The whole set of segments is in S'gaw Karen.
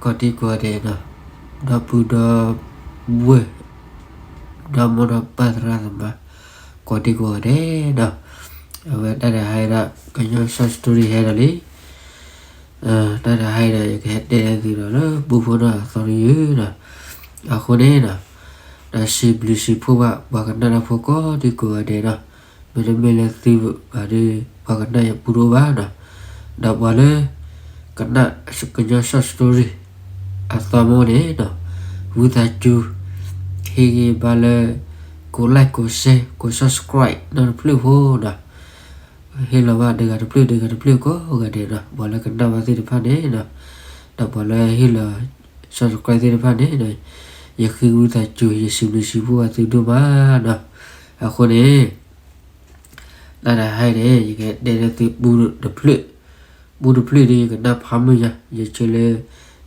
ကိးဒံကိးဂၤဒဲးနီၤ, ဒီပုၢ်ဒီဝဲၢ်, ဒီမိၢ်ဒီပၢ်သရၣ်သမါ, ကိးဒံကိးဂၤဒဲးနီၤ, အဝဲတၢ်တဟါအံၤဒီး ကညီ short story ဟဲဒီးလံ, တၢ်တဟါအံၤဒီး ယကဟဲတဲသုဒီးလၢ ပူဖိနီၢ်အသီတယုၢ်နီၤ, အဃိန့ၣ်နီၤ, ဒီးစံးဘျုးစံးဖှိၣ်ဘၣ် ပှၤကနၣ်တၢ်ဖိကိးဒံကိးဂၤဒဲးနီၤ, မ့တမ့ၢ်လၢသုဘၣ်ဒီး ပှၤကနၣ်ယပူတအိၣ်ဘၣ်နီၤ, ဒီးပှၤလၢ ကနၣ် ကညီ short story အသီမ့ၢ်န့ၣ်နီၤ, ဝံသးစူၤ ဟ့ၣ်ဂံၢ်ဘါလၢ ကိး like ကိး share ကိး subscribe နီတဖျၢၣ်ဖိနီၤ, ဟ့ၣ်လီၤဘၣ်တဂၤတဖျၢၣ်တဂၤတဖျၢၣ်ကိးဂၤဒဲးနီၤ, ပှၤလၢကနၣ်ဘၣ်သ့ၣ်တဖၣ်န့ၣ်နီၤ, ဒီးပှၤလၢဟ့ၣ်လီၤ subscribe သ့ၣ်တဖၣ်န့ၣ်နီၤ, ယဃ့ဝံသးစူၤ ယစံးဘျုးစံးဖှိၣ်ဘၣ်သုဒိၣ်မးနီၤ, အဃိန့ၣ် တၢ်တဟါအံၤန့ၣ် ယကတဲလၢသုပူတဖျၢၣ်, ပူတဖျၢၣ်ဒီး ယကနၣ်ဖးမုၢ်ညါ, ယဆၢလၢ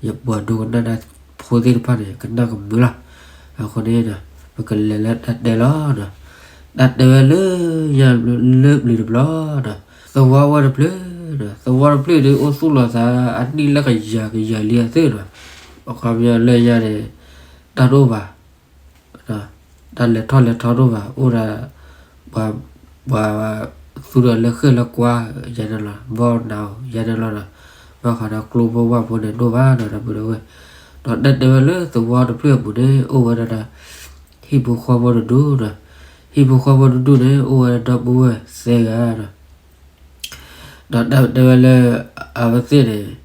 ယပှၤဒိကနၣ်တၢ်ဖိသ့ၣ်တဖၣ်န့ၣ် ကနၣ်ကမုာ်လီၤ. အဃိန့ၣ် ပကလဲၤလၢတၢ်တဲလီၤ. တၢ်တဲဝဲလၢညါလၢပျၢၤတဘျီဒီး သဝီဝဲတဖျၢၣ်ဒီး သဝီတဖျၢၣ်ဒီး အိၣ်သူၣ်လီၤသးအနံၣ်လၢကယၤကယၤလံအသ့ၣ်ဒီး အခီပညီလၢညါန့ၣ် တၢ်တအိၣ်ဘၣ် တၢ်လဲၤထီၣ်လဲၤထီတအိၣ်ဘၣ်, အိၣ်ဒၣ် ပှၤ ပှၤသူဒီးလၢဃ့ၢ်လၢကွါ ယၤန့ၣ်လီၤ, ဘီနၤ ယၤန့ၣ်လီၤဒီး ဘၣ်ဃးဒီးကျိဖိဝဲဖိန့ၣ် တအိၣ်ဘၣ်ဒီး ဒီပုၢ်ဒီဝဲၢ်, ဒီးတၢ်တဲဝဲလၢသဝီတဖျၢၣ်အပူၤန့ၣ် အိၣ်ဝဲဒၣ်ဒီး ဟံၣ်ဖိဃီဖိတဒူၣ်ဒီး ဟံၣ်ဖိဃီဖိတဒူၣ်န့ၣ် အိၣ်ဝဲဒီးဒီပုၢ်ဝဲၢ်သၢဂၤဒီး ဒီးတၢ်တဲဝဲလၢ အဝဲသ့ၣ်န့ၣ်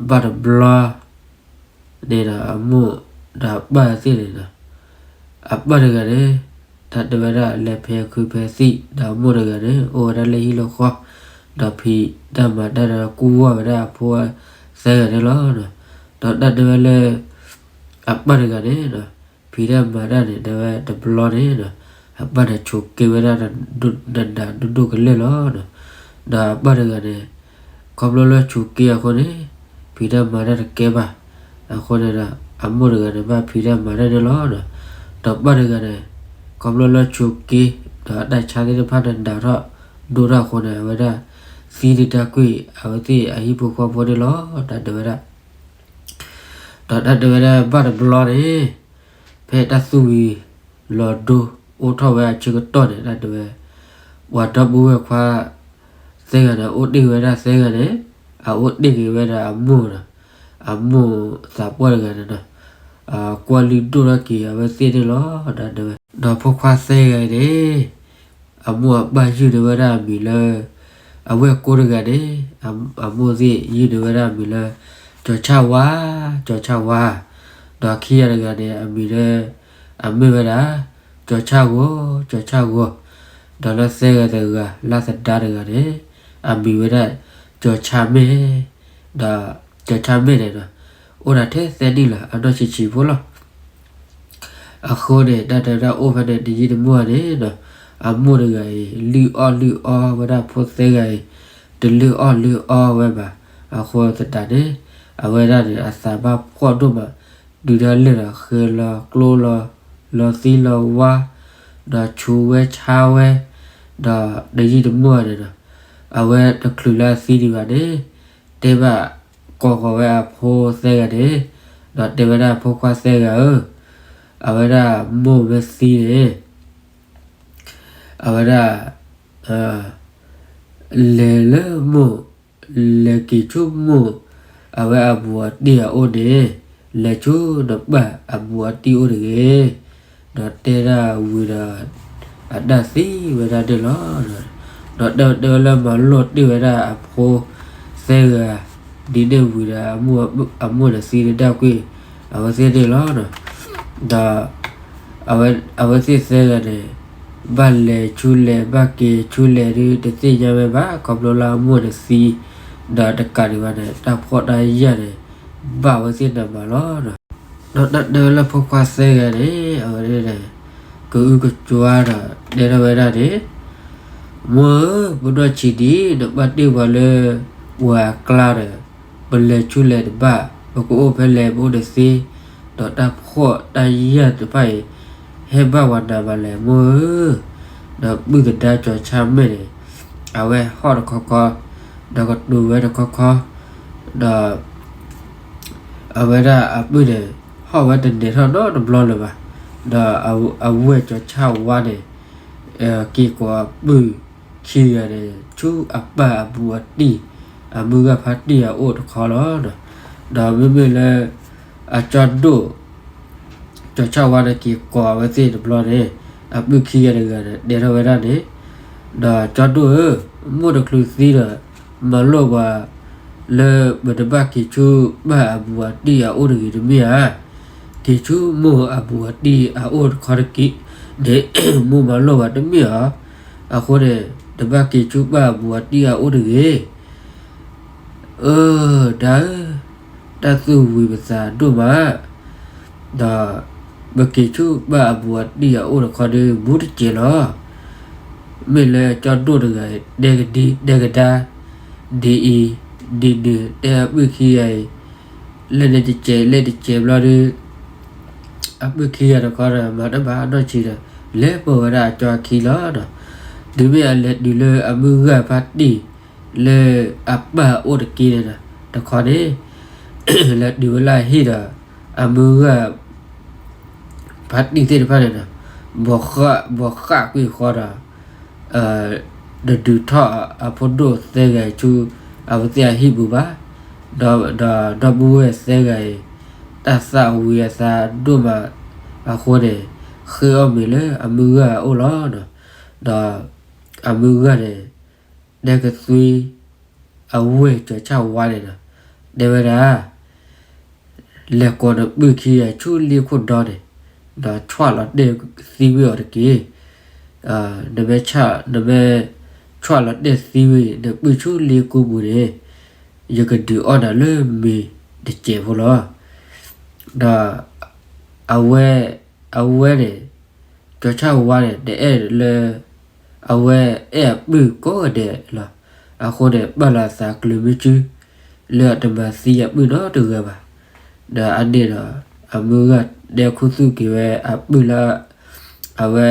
ဘၣ်တဘျီ န့ၣ်ဒီး အမိၢ်ဒီးအပၢ်သ့ၣ်န့ၣ်ဒီး အပၢ်တဂၤန့ၣ် တၢ်တဲဝဲဒၣ်လဲၤဖဲခုဖဲသံၣ်, ဒီးအမိၢ်တဂၤန့ၣ် အိၣ်ဝဲဒၣ်လၢဟံၣ်လၢဃီ, ဒီးဖံးတၢ်မၤတၢ်ဒီးကူၣ်ဘၣ်ဝဲဒၣ်အဖိသၢဂၤန့ၣ်လီၤ. ဒီးတၢ်တဲဝဲလၢ အပၢ်တဂၤန့ၣ်ဒီး ဖံးတၢ်မၤတၢ်န့ၣ် တဲဝဲတဘျီန့ၣ်ဒီး အပၢ်န့ၣ်ဆိးက့ဝဲဒၣ် နးနးဒိၣ်ဒိၣ်ကလဲာ်လီၤ. ဒီးအပၢ်တဂၤန့ၣ် ခီဖျိလၢဆိးက့အဃိန့ၣ် ဖံးတၢ်မၤတၢ်တကဲဘၣ်. အဃိန့ၣ်ဒီး အမိၢ်တဂၤန့ၣ် ဘၣ်ဖံးတၢ်မၤတၢ်န့ၣ်လီၤ. ဒီးပၢ်တဂၤန့ၣ် ခီဖျိလၢဆိးက့ ဒီးအတၢ်ဆါသ့ၣ်တဖၣ်န့ၣ် နးထီၣ်ဒိၣ်ထီၣ်အဃိန့ၣ် အဝဲဒၣ်သံဒံးတၢ်ကွံာ် အဝဲသ့ၣ်အဟံၣ်ဖိဃီဖိန့ၣ်လီၤ. တၢ်တဲဝဲဒၣ် ဒီးတၢ်တဲဝဲဒၣ်ဘၣ်တဘျီန့ၣ် ဖဲတၢ်သူၣ်ဝံၤလီၤဒိအိၣ်ထီၣ်ဝဲအဆၢကတီၢ်န့ၣ် တၢ်တဲဝဲ ပှၤဒီပုၢ်ဝဲၢ်ခွါသၢဂၤန့ၣ် အိၣ်တ့ၢ်ဝဲဒၣ်သၢဂၤန့ၣ် အအိၣ်တ့ၢ်က့ၤဝဲဒၣ်အမိၢ်ဒီး အမိၢ်သးပှၢ်တဂၤန့ၣ်ဒီး ကွၢ်လုၢ်ဒိၣ်ထီၣ်က့ၤအဝဲသ့ၣ်န့ၣ်လီၤ. တၢ်တဲဝဲ ဒီးဖိခွါသၢဂၤန့ၣ် အမိၢ်အပၢ်ယုၢ်န့ၢ်ဝဲဒၣ်အမံၤလၢ အဝဲၢ်ကိတဂၤန့ၣ် အမိၢ်သ့ၣ်ယုၢ်န့ၢ်ဝဲဒၣ်အမံၤလၢ ကၠီၤဆၣ်ဝါ, ကၠီၤဆၣ်ဝါ, ဒီးခံဂၤတဂၤန့ၣ် အမံၤလၢ အမ့ၢ်ဝဲဒၣ် ကၠီၤဆၣ်ဂီၤ, ကၠီၤဆၣ်ဂီၤ, ဒီးလၢသၢဂၤတဂၤ လၢသဒါတဂၤန့ၣ် အမံၤဝဲဒၣ် ကၠီၤဆၣ်မဲၣ်, ဒီးကၠီၤဆၣ်မဲၣ်န့ၣ်ဒီး အိၣ်ဒၣ်ထဲသၢနံၣ်လီၤ အနီၢ်ဆံးဆံးဖိလီၤ. အဃိန့ၣ် တၢ်တဲဝဲဒၣ်အိၣ်ဖဲန့ၣ် တယံာ်တမီၢ်န့ၣ်ဒီး အမိၢ်တဂၤအံၤ လုၢ်အီၣ်လုၢ်အီဝဲဒၣ်ဖိသၢဂၤအံၤ တလုၢ်အီၣ်လုၢ်အီဝဲဘၣ်. အဃိသတးန့ၣ် အဝဲဒၣ်န့ၣ် အသးဘၣ်ဖှီၣ်ဒိၣ်မး တုၤဒၣ်လဲာ်ဒီး ဃဲၤလီၤကျိလီၤ လီၤသံလီၤဝါ ဒီးဆူးဝဲဆါဝဲ ဒီးတယံာ်တမီၢ်န့ၣ်ဒီး အဝဲတချုးလၢအသံဒံးဘၣ်န့ၣ် တဲဘၣ်ကိးဃီၤဝဲအဖိသၢဂၤန့ၣ် ဒီးတဲဝဲဒၣ်ဖိခွါသၢဂၤဧၢ, အဝဲဒၣ်မိၢ်မ့ၢ်သံန့ၣ် အဝဲဒၣ် လဲၤလၢမိၢ် လဲၤက့ၤဆူမိၢ် အဝဲအဘူးအတံၢ်အအိၣ်န့ၣ် လဲၤဆူနပၢ်အဘူးအတံၢ်အိၣ်တဂ့ၤ, ဒီးတဲဒၣ်ဝံၤဒီး အတၢ်သံဝဲဒၣ်န့ၣ်လီၤ. ဒီးတဲတဲဝဲလၢမၤလိာ်တ့ၢ်ဝဲဒၣ်အဖိသၢဂၤ ဒ်န့ၣ်ဝံၤဒီး အမိၢ်န့ၣ်သံတဒၣ်ကွံာ် အဝဲသ့ၣ်န့ၣ်လီၤ. ဒီး အဝဲသ့ၣ်သၢဂၤန့ၣ် ဘၣ်လဲၤဆူလဲၣ် ဘၣ်က့ၤဆူလဲၣ်ဒုး တသ့ၣ်ညါဝဲဘၣ် ခီဖျိလၢအမိၢ်န့ၣ်သံ ဒီးတကးဒံးဘၣ်န့ၣ် တၢ်ဖှီၣ်တၢ်ယာ်န့ၣ် ဘၣ်အဝဲသ့ၣ်နးမးလီၤ. ဒီးတၢ်တဲဝဲလၢဖိခွါသၢဂၤန့ၣ် အဝဲန့ၣ် ကအုကကွၢ်ဒီးတဲထီၣ်ဝဲဒၣ်န့ၣ် မိၢ်ဧၢ, ပနီၢ်ဆံးဒံး နဘၣ်တ့ၢ်ပှၤလၢ ပှၤအကျါဒီး ပလဲၤဆူလဲၣ်တဘၣ်, ပကအိၣ်ဖဲလဲၣ်ပအိၣ်တသ့, ဒီးတၢ်ဖှီၣ်တၢ်ယာ်တဖၣ်အံၤ ဟဲဘၣ်ပှၤနးမးလဲၣ် မိၢ်ဧၢ. ဒီးပုၢ်သဒါကၠီၤဆၣ်မဲၣ်န့ၣ် အဝဲဟီၣ်တခီခီ, ဒီးကတိၤဝဲတခီခီ, ဒီး အဝဲဒၣ်အပုၢ်န့ၣ် ဟီၣ်ဝဲတနဲၤထီၣ်နီတဘျီလၢၤဘၣ်. ဒီးအဝဲၢ်ကၠီၤဆၣ်ဝါန့ၣ် က့ၤကိးအပုၢ်ခံဂၤန့ၣ် ဆူအပၢ်အဘူးအတံၢ် အမုၢ်ဂၢၢ်ဖါတံၢ်အအိၣ်တခီလီၤ. ဒီးမ့မ့ၢ်လၢ အကၠီဒိၣ် ကၠီၤဆၣ်ဝါန့ၣ် က့ၤကိးအဝဲသ့ၣ်တဘျီန့ၣ် အပုၢ်ခံဂၤတဂၤန့ၣ် တဲထီၣ်ဝဲဒၣ်န့ၣ်, ဒီးကၠီဒိၣ်ဧၢ, မိၢ်တချုးသံဒီး မၤလိာ်ပှၤ လၢပတဘၣ်က့ၤဆူပၢ်အဘူးအတံၢ်အအိၣ်တဂ့ၤတမ့ၢ်ဧါ. က့ၤဆူမိၢ်အဘူးအတံၢ်အအိၣ်တခီတက့ၢ်န့ၣ် မိၢ်မၤလိာ်ပှၤတမ့ၢ်ဧါ. အဃိန့ၣ် တဘၣ်က့ၤဆူပၢ်အဘူးအတံၢ်အအိၣ်တဂ့ၤ. အၢ ဒၣ်ဧၢ, တၢ်သူၣ်ဝံၤပသးဒိၣ်မး, ဒီး ပက့ၤဆူပၢ်အဘူးအတံၢ်အအိၣ်တခီဒီး ဘူးတစဲးလီၤ. မ့ၢ်လၢကၠီဒိၣ်တဂၤ တဲကဒံတဲကဒါ ဒ်အံၤ ဒ်နုၤ တဲအပုၢ်ခံဂၤအံၤ လဲၣ်န့ၣ်တစဲး လဲၣ်တစဲးဘျီဒီး အပုၢ်ခံဂၤတခီဒီး မၤတဘၣ်နီၢ်ဆံးဒီး လဲၤပိာ်ဝဲဒၣ်အကၠီခံလီၤဒီး တုၤမ့ၢ်အလဲၤတုၤလၢအမုၢ်ဂၢၢ်ဖါတံၢ် လၢအပၢ်အိၣ်တက့ၢ်န့ၣ်ဒီး တခီန့ၣ် လဲၤတုၤဝဲလၢအဟံၣ်ဒီး အမုၢ်ဂၢၢ် ဖါတံၢ်သ့ၣ်တဖၣ်န့ၣ်ဒီး ဘီဃၣ်ကွံာ်ဃီဒီး တဒုးထီၣ်အဖိဒိၣ်သၢဂၤဆူ အဝဲသ့ၣ်အဟံၣ်ပူၤဘၣ်, ဒီးဒီပုၢ်ဝဲၢ်သၢဂၤအံၤ တၢ်သၣ်ဝံၤအသးဒိၣ်မးအဃိန့ၣ် ဃ့အီၣ်မ့ၤလၢအမုၢ်ဂၢၢ်အအိၣ်လီၤ. ဒီးအမုၢ်ဂၢၢ်န့ၣ် တဲကသွံ အဝဲၢ်ကၠီၤဆၣ်ဝါန့ၣ်ဒီး တဲဝဲဒၣ် လဲၤကိးနပုၢ်ခံဂၤဆူလ့ခိၣ်ဒီန့ၣ် ဒီးဆီၣ်လီၤတဲာ်သံဝံၤအီၤတက့ၢ်. နမ့ၢ် နမ့ၢ်ဆီၣ်လီၤတဲာ်သံဝံၤ နပုၢ်ဆူလ့ကိပူၤန့ၣ် ယကဒုးအီၣ်နၤလၢမ့ၤတစဲးဖိလီၤ. ဒီးအဝဲ အဝဲန့ၣ် ကၠီၤဆၣ်ဝါန့ၣ် တအဲၣ်လၢ အဝဲအဲၣ်အပုၢ်ကိးဂၤဒဲးလီၤ. အဃိန့ၣ် ပာ်လီၤအသးကျၢၤမုၢ်စု လၢအတမၤသံအပုၢ်နီတဂၤဘၣ်. ဒီးအန့ၣ်ဒီး အမုၢ်ဂၢ်တဲခူသူၣ်က့ၤဝဲအပုၢ်လၢ အဝဲ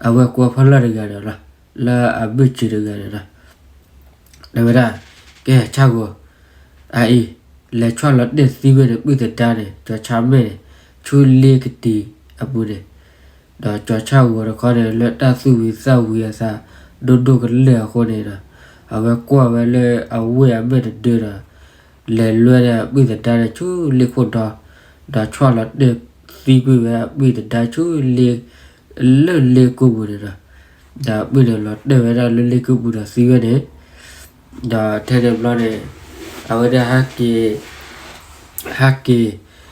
အဝဲၢ်ကွီဖီလာ်တဂၤန့ၣ်လီၤ, လၢအဘုၣ်စၢၤတဂၤန့ၣ်လီၤ. တဲဝဲဒၣ်, ကဲ ဆၣ်ဂီၤ, အအံၤ လဲၤဆီၣ်လီၤတဲာ်သံဝဲနပုၢ်သဒါန့ၣ် ကၠီၤဆၣ်မဲာ်န့ၣ် ဆူလ့ကတံၤအပူၤန့ၣ်, ဒီးကၠီၤဆၣ်ဂီၤတခီန့ၣ် လၢတၢ်သူၣ်ဝံၤသးဝံၤအသး ဒိၣ်ဒိၣ်ကလဲာ်အဃိန့ၣ်ဒီး အဝဲကွၢ်ဝဲလၢအဝဲၢ်အမဲာ်တဒၢဒီး လဲၤလွဲဒီးအပုၢ်သဒါန့ၣ်ဆူလ့ခိၣ်ဒီ, ဒီးဆီၣ်လီၤတဲာ်သံကွံာ်ဝဲအပုၢ်သဒါဆူ လၢလ့ကိပူၤန့ၣ်ဒီး, ဒီးအပုၢ်န့ၣ်လီၤတဲာ်ဝဲဒၣ်လၢလ့ကိပူၤဒီးသံဝဲန့ၣ်, ဒီးထဲန့ၣ်ဘျီန့ၣ် အဝဲဒၣ်ဟဲက့ၤ ဟဲက့ၤ ဃ့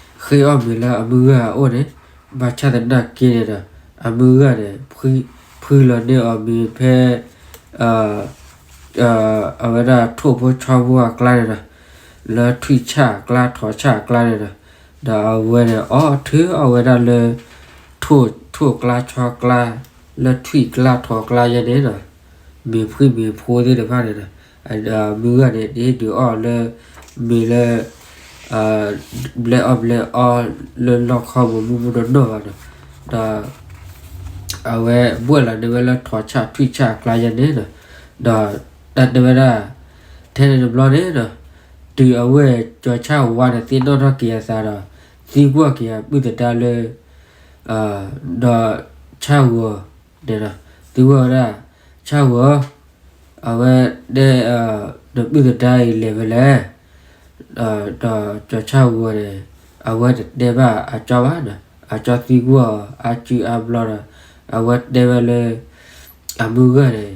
အီၣ်မ့ၤလၢအမုၢ်ဂၢ်အအိၣ်န့ၣ်, ဘၣ်ဆၣ်သနာ်က့န့ၣ်ဒီး အမုၢ်ဂၢ်န့ၣ် ဖှံလီၤန့ၢ်အီၤမ့ၤဖဲ အဝဲဒၣ်ထိၣ်ဖိဆီဖိအကျါန့ၣ်ဒီး, လၢထွံၣ်ဆၣ်အကျါ ထိးဆၣ်အကျါန့ၣ်ဒီး, ဒီးအဝဲန့ၣ် အီၣ်ထုးအီၣ်ဝဲဒၣ်လၢ ထိၣ်ကျါဆီကျါ လၢထွံၣ်ကျါထိးကျါယဲန့ၣ်ဒီး, မ့ၤဖှံမ့ၤဖိသ့ၣ်တဖၣ်န့ၣ်ဒီး, မုၢ်ဂၢ်န့ၣ်တဟ့ၣ်ဒုးအီၣ်လၢ မ့ၤလၢ ဘျဲအီၣ်ဘျဲအီလၢလီၢ်ခီပူၤမူမူနီၢ်နီၢ်ဘၣ်ဒီး, ဒီး အဝဲဘှဲၣ်လီၤန့ၢ်ဝဲလၢထိးဆၣ်ထွံၣ်ဆၣ်အကျါယဲန့ၣ်ဒီး, ဒီးတၢ်တဲဝဲဒၣ် ထဲန့ၣ်တဘျီန့ၣ်ဒီး, တုၤအဝဲၢ်ကၠီၤဆၣ်ဝါန့ၣ်သ့ၣ်နီၣ်ထီၣ်က့ၤအသးဒီး, သံကွၢ်က့ၤအပုၢ်သဒါလၢ ဒီးဆၣ်ဂီၤန့ၣ်ဒီး, သံကွၢ်ဝဲဒၣ်, ဆၣ်ဂီၤ, အဝဲတဲ နပုၢ်သဒါအံၤလဲၤဖဲလဲၣ်, ဒီးကၠီၤဆၣ်ဂီၤန့ၣ် အဝဲတတဲဘၣ်အကၠီဘၣ်ဒီး, အကၠီသံကွၢ်အီၤအါစုအါဘျီဒီး, အဝဲတဲဝဲလၢ အမုၢ်ဂၢ်န့ၣ်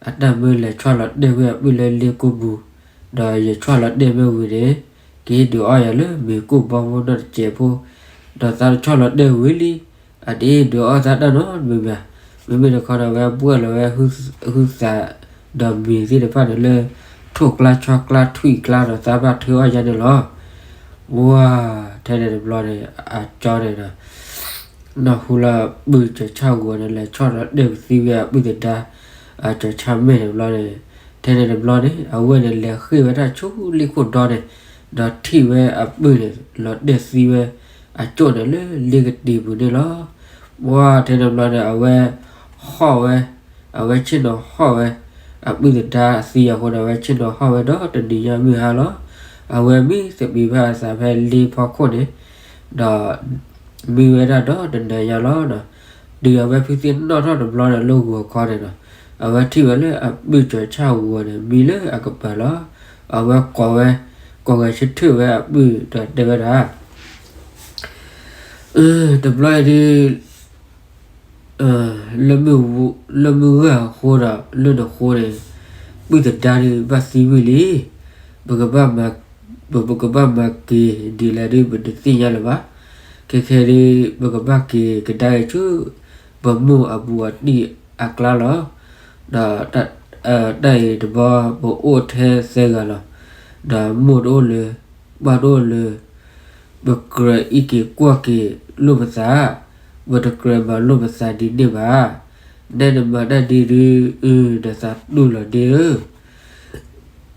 အတၢ်မၢလဲၤဆီၣ်လီၤတဲာ်ဝဲအပုၢ်လၢလ့ကိပူၤ, ဒီးယဆီၣ်လီၤတဲာ်မ့ၢ်ဝံၤန့ၣ် ကဟ့ၣ်ဒုးအီၣ်ယၤလၢမ့ၤကိၢ်ဘီဖိနီၢ်တစဲးဖိ, ဒီးသးတဆီၣ်လီၤတဲာ်ဝံၤလံ, အတဟ့ၣ်ဒုးအီၣ်သးတၢ်နီတမံၤဘၣ်. မ့မ့ၢ်တခီဒီး အဝဲဘှဲၣ်လီၤဝဲဟုသးဒီးမ့ၤသ့ၣ်တဖၣ်န့ၣ်လၢ ထိၣ်ကျါဆီကျါထွံၣ်ကျါဒီးသးဘၣ်ထုးအီၣ်ယဲန့ၣ်လီၤ. ဝါ, ထဲန့ၣ်တဘျီန့ၣ် အကၠီန့ၣ်ဒီး နၢ်ဟူလၢပုၢ်ကၠီၤဆၣ်ဂီၤန့ၣ် လဲၤဆီၣ်လီၤတဲာ်သံဝဲအပုၢ်သဒါ အကၠီၤဆၣ်မဲာ်န့ၣ်တဘျီန့ၣ်, ထဲန့ၣ်တဘျီန့ၣ် အဝဲၢ်န့ၣ်လဲၤဃ့ၢ်ဝဲဒၣ်ဆူလ့ခိၣ်ဒီန့ၣ်, ဒီးထံၣ်ဝဲအပုၢ်န့ၣ် လီၤတဲာ်သံဝဲအကၠိၣ်န့ၣ်လၢလ့ကတံၤပူၤန့ၣ်လီၤ. ဝါ, ထဲန့ၣ်တဘျီန့ၣ် အဝဲ ဟီၣ်ဝဲ, အဝဲဆ့ၣ်နီၤဟီၣ်ဝဲ, အပုၢ်သဒါသံအဃိန့ၣ် အဝဲဆ့ၣ်နီၤဟီၣ်ဝဲဒီးတနံၤညါမုၢ်ဟါလီၤ. အဝဲမံသပ့ၤဘၣ်အသးဖဲလ့ဖီခိၣ်န့ၣ်, ဒီး မံဝဲဒၣ်ဒီးတနၤညါလီၤ. တုၤအဝဲဖုသ့ၣ်နီၣ်ထီၣ်တဘျီန့ၣ် လၢဂီၤခီန့ၣ်ဒီး အဝဲထံၣ်ဝဲလၢအပုၢ်ကၠီၤဆၣ်ဂီၤန့ၣ် မံလၢအကပၤလီၤ. အဝဲကိးဝဲ, ကိးဂဲၤဆၢထၢၣ်ဝဲအပုၢ်ဒီးတဲဝဲဒၣ်, တဘျီအံၤဒုး လၢမုၢ်ဂၢ်အဃိဒီး လၢနဃိန့ၣ် ပုၢ်သဒါဒုးဘၣ်သံဝံၤလံ. ပကဘၣ်မၤ, ပကဘၣ်မၤက့ၤဒ်လဲၣ်ဒုး ပတသ့ၣ်ညါလၢၤဘၣ်. ခဲခဲဒုး ပကဘၣ်က့ၤကဒါက့ၤဆူ ပမိၢ်အဘူးအတံၢ်အကျါလီၤ. ဒီး တၢ်အံၤတဘျီ ပအိၣ်ထဲသၢဂၤလီၤ. ဒီးမိၢ်တအိၣ်လၢၤ, ပၢ်တအိၣ်လၢၤ, ပကြၢးအံးက့ၤကွၢ်က့ၤလိာ်ပသး, ပတကြၢးမၤလိာ်ပသးဒ်န့ၣ်ဘၣ်. နဲနမၤတၢ်ဒ်ဒုး နသးတူၢ်လီၤဒ့ဧၢ,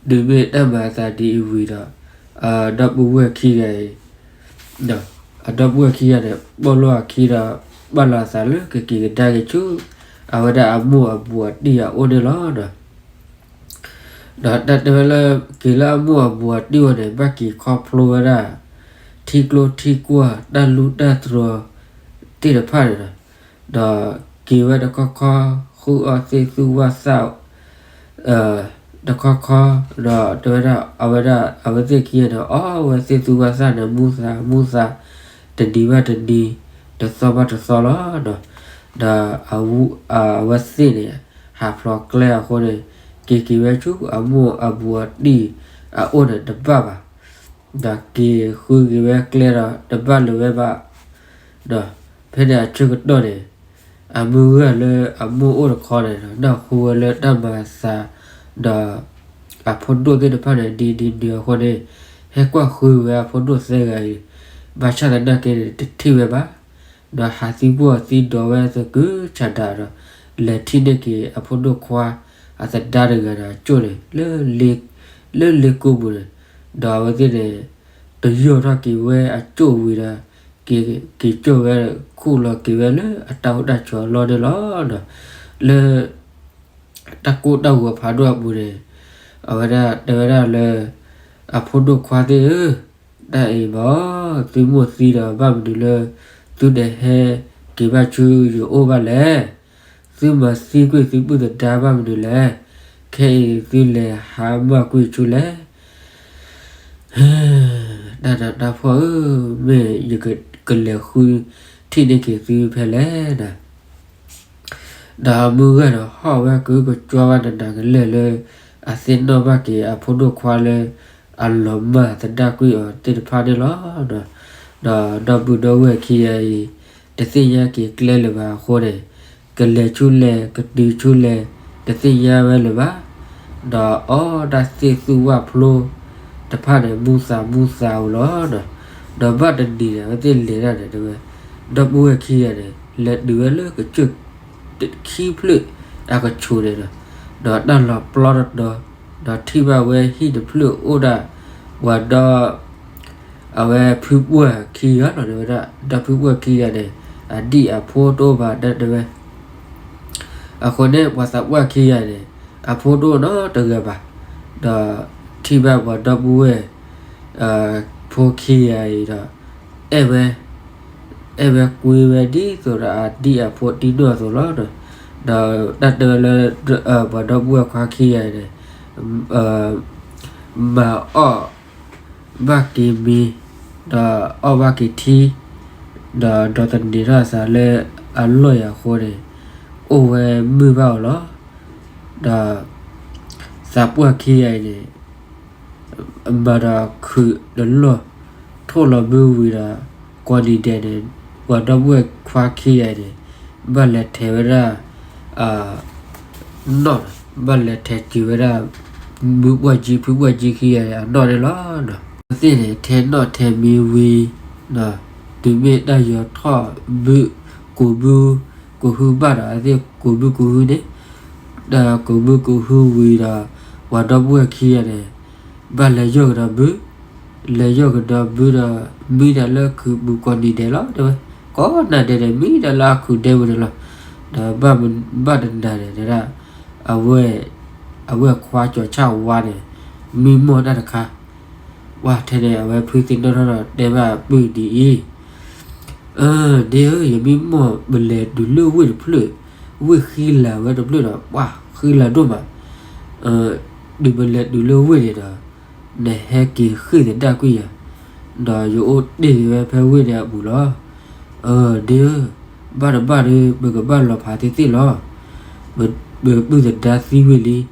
ဒုးမ့ၢ်တၢ်မၤအသးဒ်အံၤဝံၤဒီး အဒီပုၢ်ဝဲၢ်ခံဂၤအံၤ, အဒီပုၢ်ဝဲၢ်ခံဂၤန့ၣ် ပိာ်လိာ်အခံဒီး ပာ်လီၤအသးလၢကက့ၤကဒါက့ၤဆူ အဝဲဒၣ်အမိၢ်အဘူးအတံၢ်အအိၣ်န့ၣ်လီၤ. ဒီးတၢ်တဲဝဲလၢ က့ၤလၢအမိၢ်အဘူးအတံၢ်အအိၣ်န့ၣ် ဘၣ်က့ၤခီဖျိဝဲဒၣ် ထံကျိထံကွၢ် တၢ်လူၢ်တၢ်တြီၤသ့ၣ်တဖၣ်န့ၣ်လီၤ. ဒီးက့ၤဝဲတခီခီ ဃုအီၣ်သ့ၣ်သူၣ်ဝၣ်သၣ် တခီခီ, ဒီးတဲဝဲဒၣ် အဝဲဒၣ် အဝဲသ့ၣ်ခံဂၤန့ၣ် အီၣ်ဝဲသ့ၣ်သူၣ်ဝၣ်သၣ်န့ၣ် မူသးမူသး တနံၤဘၣ်တနံၤ တသီဘၣ်တသီလီၤ. ဒီး အဝဲသ့ၣ်န့ၣ် ဟးဖျိးကျဲအဃိန့ၣ် က့ၤက့ၤဝဲဆူအမိၢ်အဘူးအတံၢ်အအိၣ်န့ၣ်တဘၣ်ဘၣ်. ဒီးက့ၤဃုက့ၤဝဲကျဲဒီး တဘၣ်လၢၤဝဲဘၣ်. ဒီးဖဲန့ၣ်အဆၢကတီၢ်န့ၣ် အမုၢ်ဂၢ်လၢအမိၢ်အိၣ်တခီန့ၣ်ဒီး နၢ်ဟူဝဲလၢတၢ်မၤသး ဒီးအဖိဒိၣ်သ့ၣ်တဖၣ်န့ၣ် ဒ်ဒ်နုၤအဃိန့ၣ် ဟဲကွၢ်ဃုဝဲအဖိဒိၣ်သၢဂၤအံၤ, ဘၣ်ဆၣ်သနာ်က့န့ၣ် တထံၣ်ဝဲဘၣ်. ဒီးဟးသံကွၢ်သံဒိးဝဲသကုၤဆးဒးဒီး လဲၤထံၣ်န့ၢ်က့ၤအဖိဒိၣ်ခွါ အသဒါတဂၤဒီးအကၠိၣ်န့ၣ် လၢလ့ကိပူၤန့ၣ်, ဒီးအဝဲသ့ၣ်န့ၣ် တယီၢ်ထီၣ်က့ၤဝဲအကၠိၣ်ဝံၤဒီး က့ၤကၠိၣ်ဝဲ ခူၣ်လီၤက့ၤဝဲလၢအတၢ်အိၣ်တၢ်ဆိးအလီၢ်န့ၣ်လီၤ. လၢ တၢ်ကိၢ်တၢ်ဂီၤဖးဒိၣ်အပူၤန့ၣ် အဝဲဒၣ်တဲဝဲဒၣ်လၢ အဖိဒိၣ်ခွါသ့ၣ်ဧၢ, တၢ်အံၤမ့ၢ် သုမိၢ်သံဒီး ဘၣ်မနုၤလၢ သုတဟဲက့ၤဘၣ်ဆူယအိၣ်ဘၣ်လဲၣ်. သုမၤသံကွံာ်သုပုၢ်သဒါဘၣ်မနုၤလဲၣ်. ခဲအံၤသုလဲၤဟးမၢ်ကွံာ်ဆူလဲၣ်. တၢ်နးတၢ်ဖှီၣ်ဧၢ, မ့ၢ်ယကလဲၤဃုထံၣ်န့ၢ်က့ၤသုဖဲလဲၣ်. ဒီးမုၢ်ဂၢ်ဒီးဟီၣ်ဝဲကုကကွၢ်ဘၣ်နးနးကလဲာ်လၢ အသ့ၣ်နီၣ်ဘၣ်က့ၤအဖိဒိၣ်ခွါလၢ အလီၤမၢ်သဒၣ်ကွံာ်အီၤသ့ၣ်တဖၣ်န့ၣ်လီၤ. ဒီးဒီပုၢ်ဒီဝဲၢ်ခံဂၤအံၤ တသ့ၣ်ညါက့ၤကျဲလၢၤဘၣ်အဃိန့ၣ် ကလဲၤဆူလဲၣ် ကတုၤဆူလဲၣ် တသ့ၣ်ညါဝဲလၢၤဘၣ်. ဒီးအီၣ်ဒၣ်သ့ၣ်သူၣ်ဝၣ်ဖျိတဖၣ်န့ၣ် မူသးမူသးဧိၤလီၤ. ဒီးဘၣ်တနံၤန့ၣ် အဝဲသ့ၣ်လဲၤဒၣ်န့ၣ်တဲဝဲ ဒီပုၢ်ဝဲၢ်ခံဂၤန့ၣ် လဲၤတုၤဝဲလၢကစၢၢ်ခံဖျၢၣ်အကဆူးန့ၣ်ဒီး ဒီးတၢ်လီၤပျီတတီၤ ဒီးထံၣ်ဘၣ်ဝဲဟံၣ်တဖျၢၣ်အိၣ်ဒၣ် ပှၤဒီ အဝဲဖုပှၢ်ခံဂၤလီၤ တဲဝဲဒၣ် ဒီဖုပှၢ်ခံဂၤန့ၣ် အဒံၣ်အဖိတအိၣ်ဘၣ်ဒၣ်တဲဝဲ. အဃိန့ၣ် ပှၤသးပှၢ်ခံဂၤန့ၣ် အဖိတအိၣ်နီတဂၤဘၣ်. ဒီးထံၣ်ဘၣ်ပှၤဒီပုၢ်ဝဲၢ် ဖိခံဂၤအံၤဒီး အဲၣ်ဝဲ အဲၣ်ဝဲကွံဝဲဒ်သိးဒီးအဒံၣ်အဖိတံၢ်နီၢ်အသိးလီၤ. ဒီးတၢ်တဲဝဲလၢ ပှၤဒီပုၢ်ဝဲၢ်ခွါခံဂၤအံၤန့ၣ် မၤအီၣ်ဘၣ်က့ၤမံၤ ဒီးအီၣ်ဘၣ်က့ၤထံ ဒီးဒိးသန့ၤထီၣ်အသးလၢအလီၢ်အံၤအဃိန့ၣ် အိၣ်ဝဲမုာ်ဘၣ်အီၤလီၤ. ဒီးသးပှၢ်ခံဂၤအံၤန့ၣ် မၤဒီးခုးတလီၢ် ထိၣ်လီၤဘုဝံၤဒီး ကိးနံၤဒဲးန့ၣ် ပှၤဒီပုၢ်ဝဲၢ်ခွါခံဂၤအံၤန့ၣ် ဘၣ်လဲၤထဲးဝဲဒၣ် နီၣ်, ဘၣ်လဲၤထဲးစၢၤဝဲဒၣ် မုၢ်ပှၢ်ကၠံ ဖုပှၢ်ကၠံခံဂၤအနီၣ်န့ၣ်လီၤ. အဝဲသ့ၣ်န့ၣ် ထဲနီၣ်ထဲမံဝံၤ တုၤမ့ၢ်တၢ်ယီၤထီၣ်ဘု ကူးဘုကူးဟုဘၣ်ဒီး အဝဲသ့ၣ်ကူးဘုကူးဟုန့ၣ် ဒီးကူးဘုကူးဟုဝံၤဒီး ပှၤဒီပုၢ်ဝဲၢ်ခံဂၤန့ၣ် ဘၣ်လဲၤယီၢ်ကဒီးဘု လဲၤယီၢ်ကဒီးဘုဒီး မံတၢ်လၢခုးပူၤကိးနံၤဒဲးလီၤ တဲဝဲ. ကိးနၤဒဲးန့ၣ် မံတၢ်လၢအခုးဒဲပူၤန့ၣ်လီၤ. ဒီးဘၣ်တနၤန့ၣ် တဲဒၣ် အဝဲ အဝဲၢ်ခွါကၠီၤဆၣ်ဝါန့ၣ် မံမီၢ်တၢ်တခါ, ဝဲထဲန့ၣ် အဝဲဖုသ့ၣ်နီၣ်ထီၣ်ဒီးတဲဘၣ်ပုၢ်ဒ်အံၤ, အၢ ဒ့ဧၢ, ယမံမီၢ်ပလဲၤတုၤလၢဝ့ၢ်တဖျၢၣ်, ဝ့ၢ်ဃံလၤဝဲတဖျၢၣ်ဒီး ပှၤဃံလၤဒိၣ်မး, တုၤပလဲၤတုၤလၢဝ့ၢ်န့ၣ်ဒီး နဟဲက့ၤဃ့ၢ်သဒၣ်ကွံာ်ယၤ, ဒီးယအိၣ်တ့ၢ်က့ၤဝဲဖဲဝ့ၢ်န့ၣ်အပူၤလီၤ. အၢ ဒ့ဧၢ, ဘၣ်တဘၣ်ဒီး ပကဘၣ်လီၤဖးသ့ၣ်သ့ၣ်လီၤ. ပပုၢ်သဒါသံဝံၤလံ,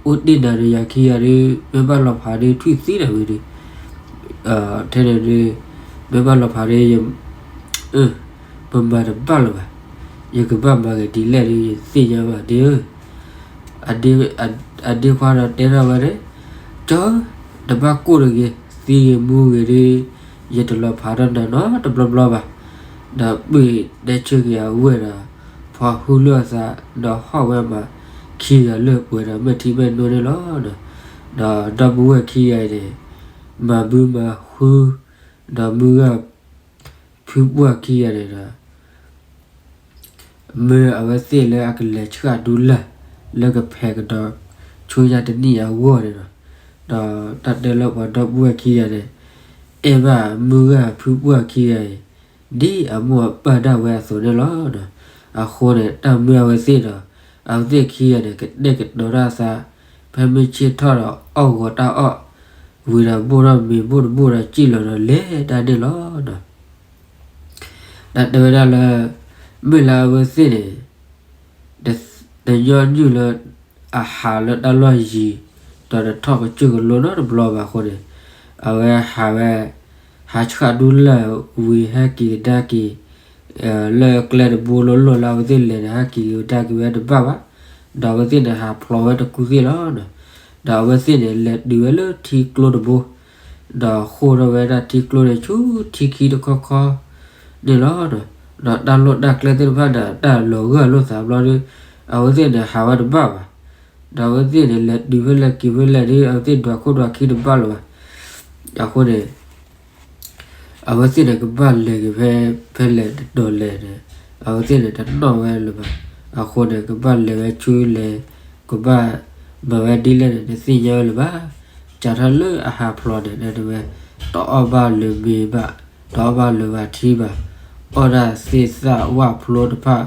အိၣ်တ့ၢ်နၤဒီးယၤခံဂၤဒီး မ့ၢ်ဘၣ်လီၤဖးဒီးထွံၣ်သံနၤဝံၤဒီး, ထဲန့ၣ်ဒီး မ့ၢ်ဘၣ်လီၤဖးဒီး ပမၤတဘၣ်လၢၤဘၣ်, ယကဘၣ်မၤဂ့ၤဒ်လဲၣ်ဒီး ယသ့ၣ်ညါဘၣ်ဒ့ဧၢ. အဒ့ခွါဒီးတဲထီၣ်ဝဲန့ၣ်, ကၠီ, တဘၣ်ကိၢ်တဂ့ၤ, သံဂ့ၤမူဂ့ၤဒီး ယတလီၤဖးထီၣ်နၤနီတဘျီဘျီဘၣ်. ဒီးပုၢ်တဲဆၢက့ၤအဝဲၢ်ဒီး ဖီဟူလၢအသး ဒီးဟီၣ်ဝဲမး ခံဂၤလၢပှဲၤဒီးမဲာ်ထံမဲာ်နိန့ၣ်လီၤ. ဒီးဒီပုၢ်ဝဲၢ်ခံဂၤအံၤန့ၣ် မၤဘုမၤဟု ဒီးမုၢ်ဂၢ်ဖုပှၢ်ခံဂၤန့ၣ်ဒီး မၢအဝဲသ့ၣ်လၢအကလဲၤဆှၣ်ဒူလၢ် လၢကဖဲးကဒီး ဆိညါတနံၣ်အဂီၢ်န့ၣ်ဒီး, ဒီးတၢ်တဲလၢပှၤဒီပုၢ်ဝဲၢ်ခံဂၤန့ၣ် အဲၣ်ဘၣ်မုၢ်ဂၢ်ဖုပှၢ်ခံဂၤအံၤ ဒ်အမိၢ်အပၢ်ဒၣ်ဝဲအသိးန့ၣ်လီၤ. အဃိန့ၣ် တၢ်မၢအဝဲသ့ၣ်ဒီး အဝဲသ့ၣ်ခံဂၤန့ၣ် ကတဲာ်ကတီၤတၢ်သး ဖဲမုၢ်ဆ့ၣ်ထီၣ်ဒီးအီၣ်ဂီၤတၢ်အီၣ် ဝံၤဒီးဘိၣ်ထီၣ်မ့ၤဘိၣ်တဘိၣ်ဒီးစံၣ်လီၤဒီးလဲၤတၢ်န့ၣ်လီၤ. တၢ်တဲဝဲဒၣ်လၢ မ့ၢ်လၢအဝဲသ့ၣ်န့ၣ် တညီနုၢ်လၢ အဟးလၢတၢ်လီၢ်ယံၤ ဒီးတထီၣ်ကစၢၢ်ကလိနီတဘျီဘၣ်အဃိန့ၣ်, အဝဲဟးဝဲ ဟးဆှၣ်ဒူလၢ်ဝံၤဟဲက့ၤကဒါက့ၤ လၢကျဲတဘိလိၤလိၤလၢအဝဲသ့ၣ်လဲၤန့ၣ် ဟဲက့ၤကဒါက့ၤဝဲတဘၣ်ဘၣ်, ဒီးအဝဲသ့ၣ်န့ၣ်ဟးဖျိးဝဲတကူသ့ၣ်လီၤ. ဒီးအဝဲသ့ၣ်န့ၣ်လဲၤတုၤဝဲလၢထံကျိတဘိ ဒီးဃိထီၣ်ဝဲဒၣ်ထံကျိန့ၣ်ဆူထံခံတခီခီန့ၣ်လီၤ. ဒီးတၢ်လိၣ်တၢ်ကျဲသ့ၣ်တဖၣ်န့ၣ် တၢ်လီၤဂာ်လိာ်သးဘျီဒီး အဝဲသ့ၣ်န့ၣ်ဟးဝဲတဘၣ်ဘၣ်. ဒီးအဝဲသ့ၣ်န့ၣ်လဲၤတုၤဖဲလဲၣ်က့ၤဖဲလဲၣ်ဒီး အဝဲသ့ၣ်ဒွးခိၣ်ဒွးခံတဘၣ်လၢၤဘၣ်. အဃိန့ၣ် အဝဲသ့ၣ်န့ၣ်ကဘၣ်လဲၤက့ၤဖဲ ဖဲလဲၣ်တတီၤလဲၣ်န့ၣ် အဝဲသ့ၣ်န့ၣ်တနီၣ်ဝဲလၢၤဘၣ်. အဃိန့ၣ် ကဘၣ်လဲၤဝဲဆူလဲၣ် ကဘၣ်မၤဝဲဒ်လဲၣ်န့ၣ် တသ့ၣ်ညါဝဲလၢၤဘၣ်. စးထီၣ်လၢအဟးဖျိးန့ၣ် တဲဝဲ တအီၣ်ဘၣ်လၢၤမ့ၤဘၣ်, တအီၣ်ဘၣ်လၢၤဘၣ်ထံဘၣ်, အီၣ်ဒၣ်သ့ၣ်သၣ်ဝၣ်ဖျိတဖၣ်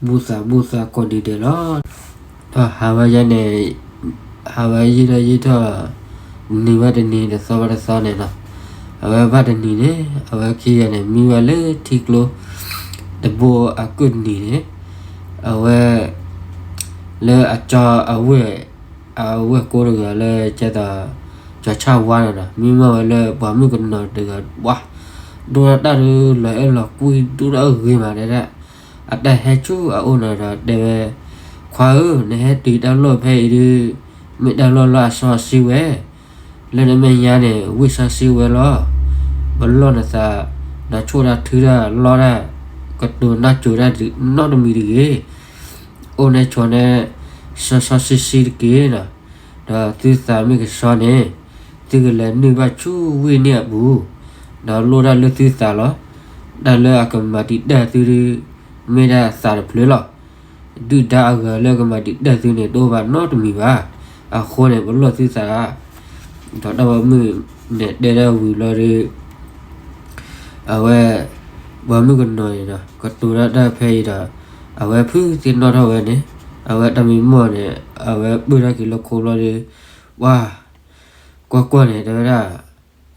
မူသးမူသးကိးနံၤဒဲးလီၤ. ဒီးဟးဝဲယဲန့ၣ် ဟးဝဲယံာ်ထီၣ်ယံာ်ထီၣ် နံၤဘၣ်တနံၤ တသီဘၣ်တသီန့ၣ်လီၤ. အဝဲဘၣ်တနံၤန့ၣ် အဝဲခံဂၤန့ၣ် မံဝဲလၢထံကျိတဘိအကုၢ်တနံၤန့ၣ် အဝဲ လၢအကၠီအဝဲၢ် အဝဲၢ်ကိတဂၤလၢကဲသိး ကၠီၤဆၣ်ဝါန့ၣ်ဒီး မံမီၢ်ဝဲလၢပှၤမုၣ်ကနီၤတဂၤ ပှၤ ဒိၣ်ထီၣ်တၢ်ဒီးလီၤအဲၣ်လီၤကွံဒိၣ်ထီၣ်ဂ့ၤမးဒဲဒၣ် အတၢ်ဟဲဆူအအိၣ်န့ၣ်ဒီးတဲဝဲ, ခွါဧၢ, နဟဲတုၤတၢ်လီၢ်ဖဲအံၤဒီး မ့ၢ်တၢ်လီၢ်လၢအစီဆှံဝဲ လၢနမဲာ်ညါန့ၣ် ဝံၢ်စီဆှံဝဲလီၤ. ပလီၢ်နသး ဒီးဆိၣ်တၢ်ထုတၢ်လီတၢ် ကတိၤနၢ်စိၤတၢ်နီတမံၤတဂ့ၤ. အိၣ်န့ၣ်ဆိးန့ၣ် စီစီဆှံဆှံတက့ၢ်နီၤ. ဒီးသုသးမ့ၢ်ကဆှီန့ၣ် သုကလဲၤနုာ်ဘၣ်ဆူဝ့ၢ်န့ၣ်အပူၤ, ဒီးလိၣ်တၢ်လၢသုသးလီၤ. တၢ်လၢအကမၤတံာ်တာ်သုဒီး မ့ၢ်ဒၣ်သးတဖျၢၣ်လီၤ. ဒုၣ်ဒါအဂၤလၢကမၤတံာ်တာ်သုန့ၣ် တအိၣ်ဘၣ်နီတမံၤဘၣ်. အဃိန့ၣ် ပလီၢ်သုသးဧါ. ဒီးတၢ်ပိာ်မုၣ်န့ၣ်တဲဒၣ်ဝံၤလီၤဒီး အဝဲ ပှၤမုၣ်ကနီၤန့ၣ်ဒီး ကတိၤတၢ်တၢ်ဖဲအံၤဒီး အဝဲဖုသ့ၣ်နီၣ်ထီၣ်ဝဲန့ၣ် အဝဲတၢ်မံမီၢ်န့ၣ် အဝဲပၢၢ်ထီၣ်က့ၤလၢခိလီၤဒီး ပှၤ ကွၢ်ကွၢ်န့ၣ် တဲဝဲဒၣ်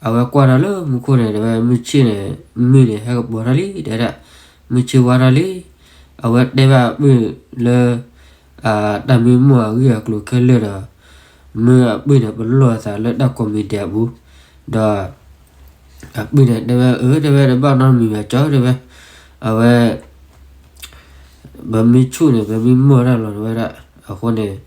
အဝဲကွၢ်ဒီးလၢမူခိၣ်န့ၣ် တဲဝဲမုၢ်ဆ့ၣ်န့ၣ် မုၢ်န့ၣ် ဟဲကပီၤထီၣ်လံ တဲဝဲဒၣ် မုၢ်ဆ့ၣ်ဝါထီၣ်လံ. အဝဲတဲဘၣ်အပုၢ်လၢ တၢ်မံမီၢ်အဂ့ၢ်အကျိၤခဲလၢာ်ဒီး မၢအပုၢ်န့ၣ် ပလီၢ်အသးလၢတၢ်ကိးမံၤဒဲးအပူၤ ဒီး အပုၢ်န့ၣ် တဲဝဲ အၢ တဲဝဲ တဘၣ်နီတမံၤဘၣ် ကၠီ တဲဝဲ အဝဲ ပမ့ၢ်ဆူၣ်န့ၣ် ပမ့ၢ်မီၢ်တၢ်လီၤ တဲဝဲဒၣ် အဃိန့ၣ်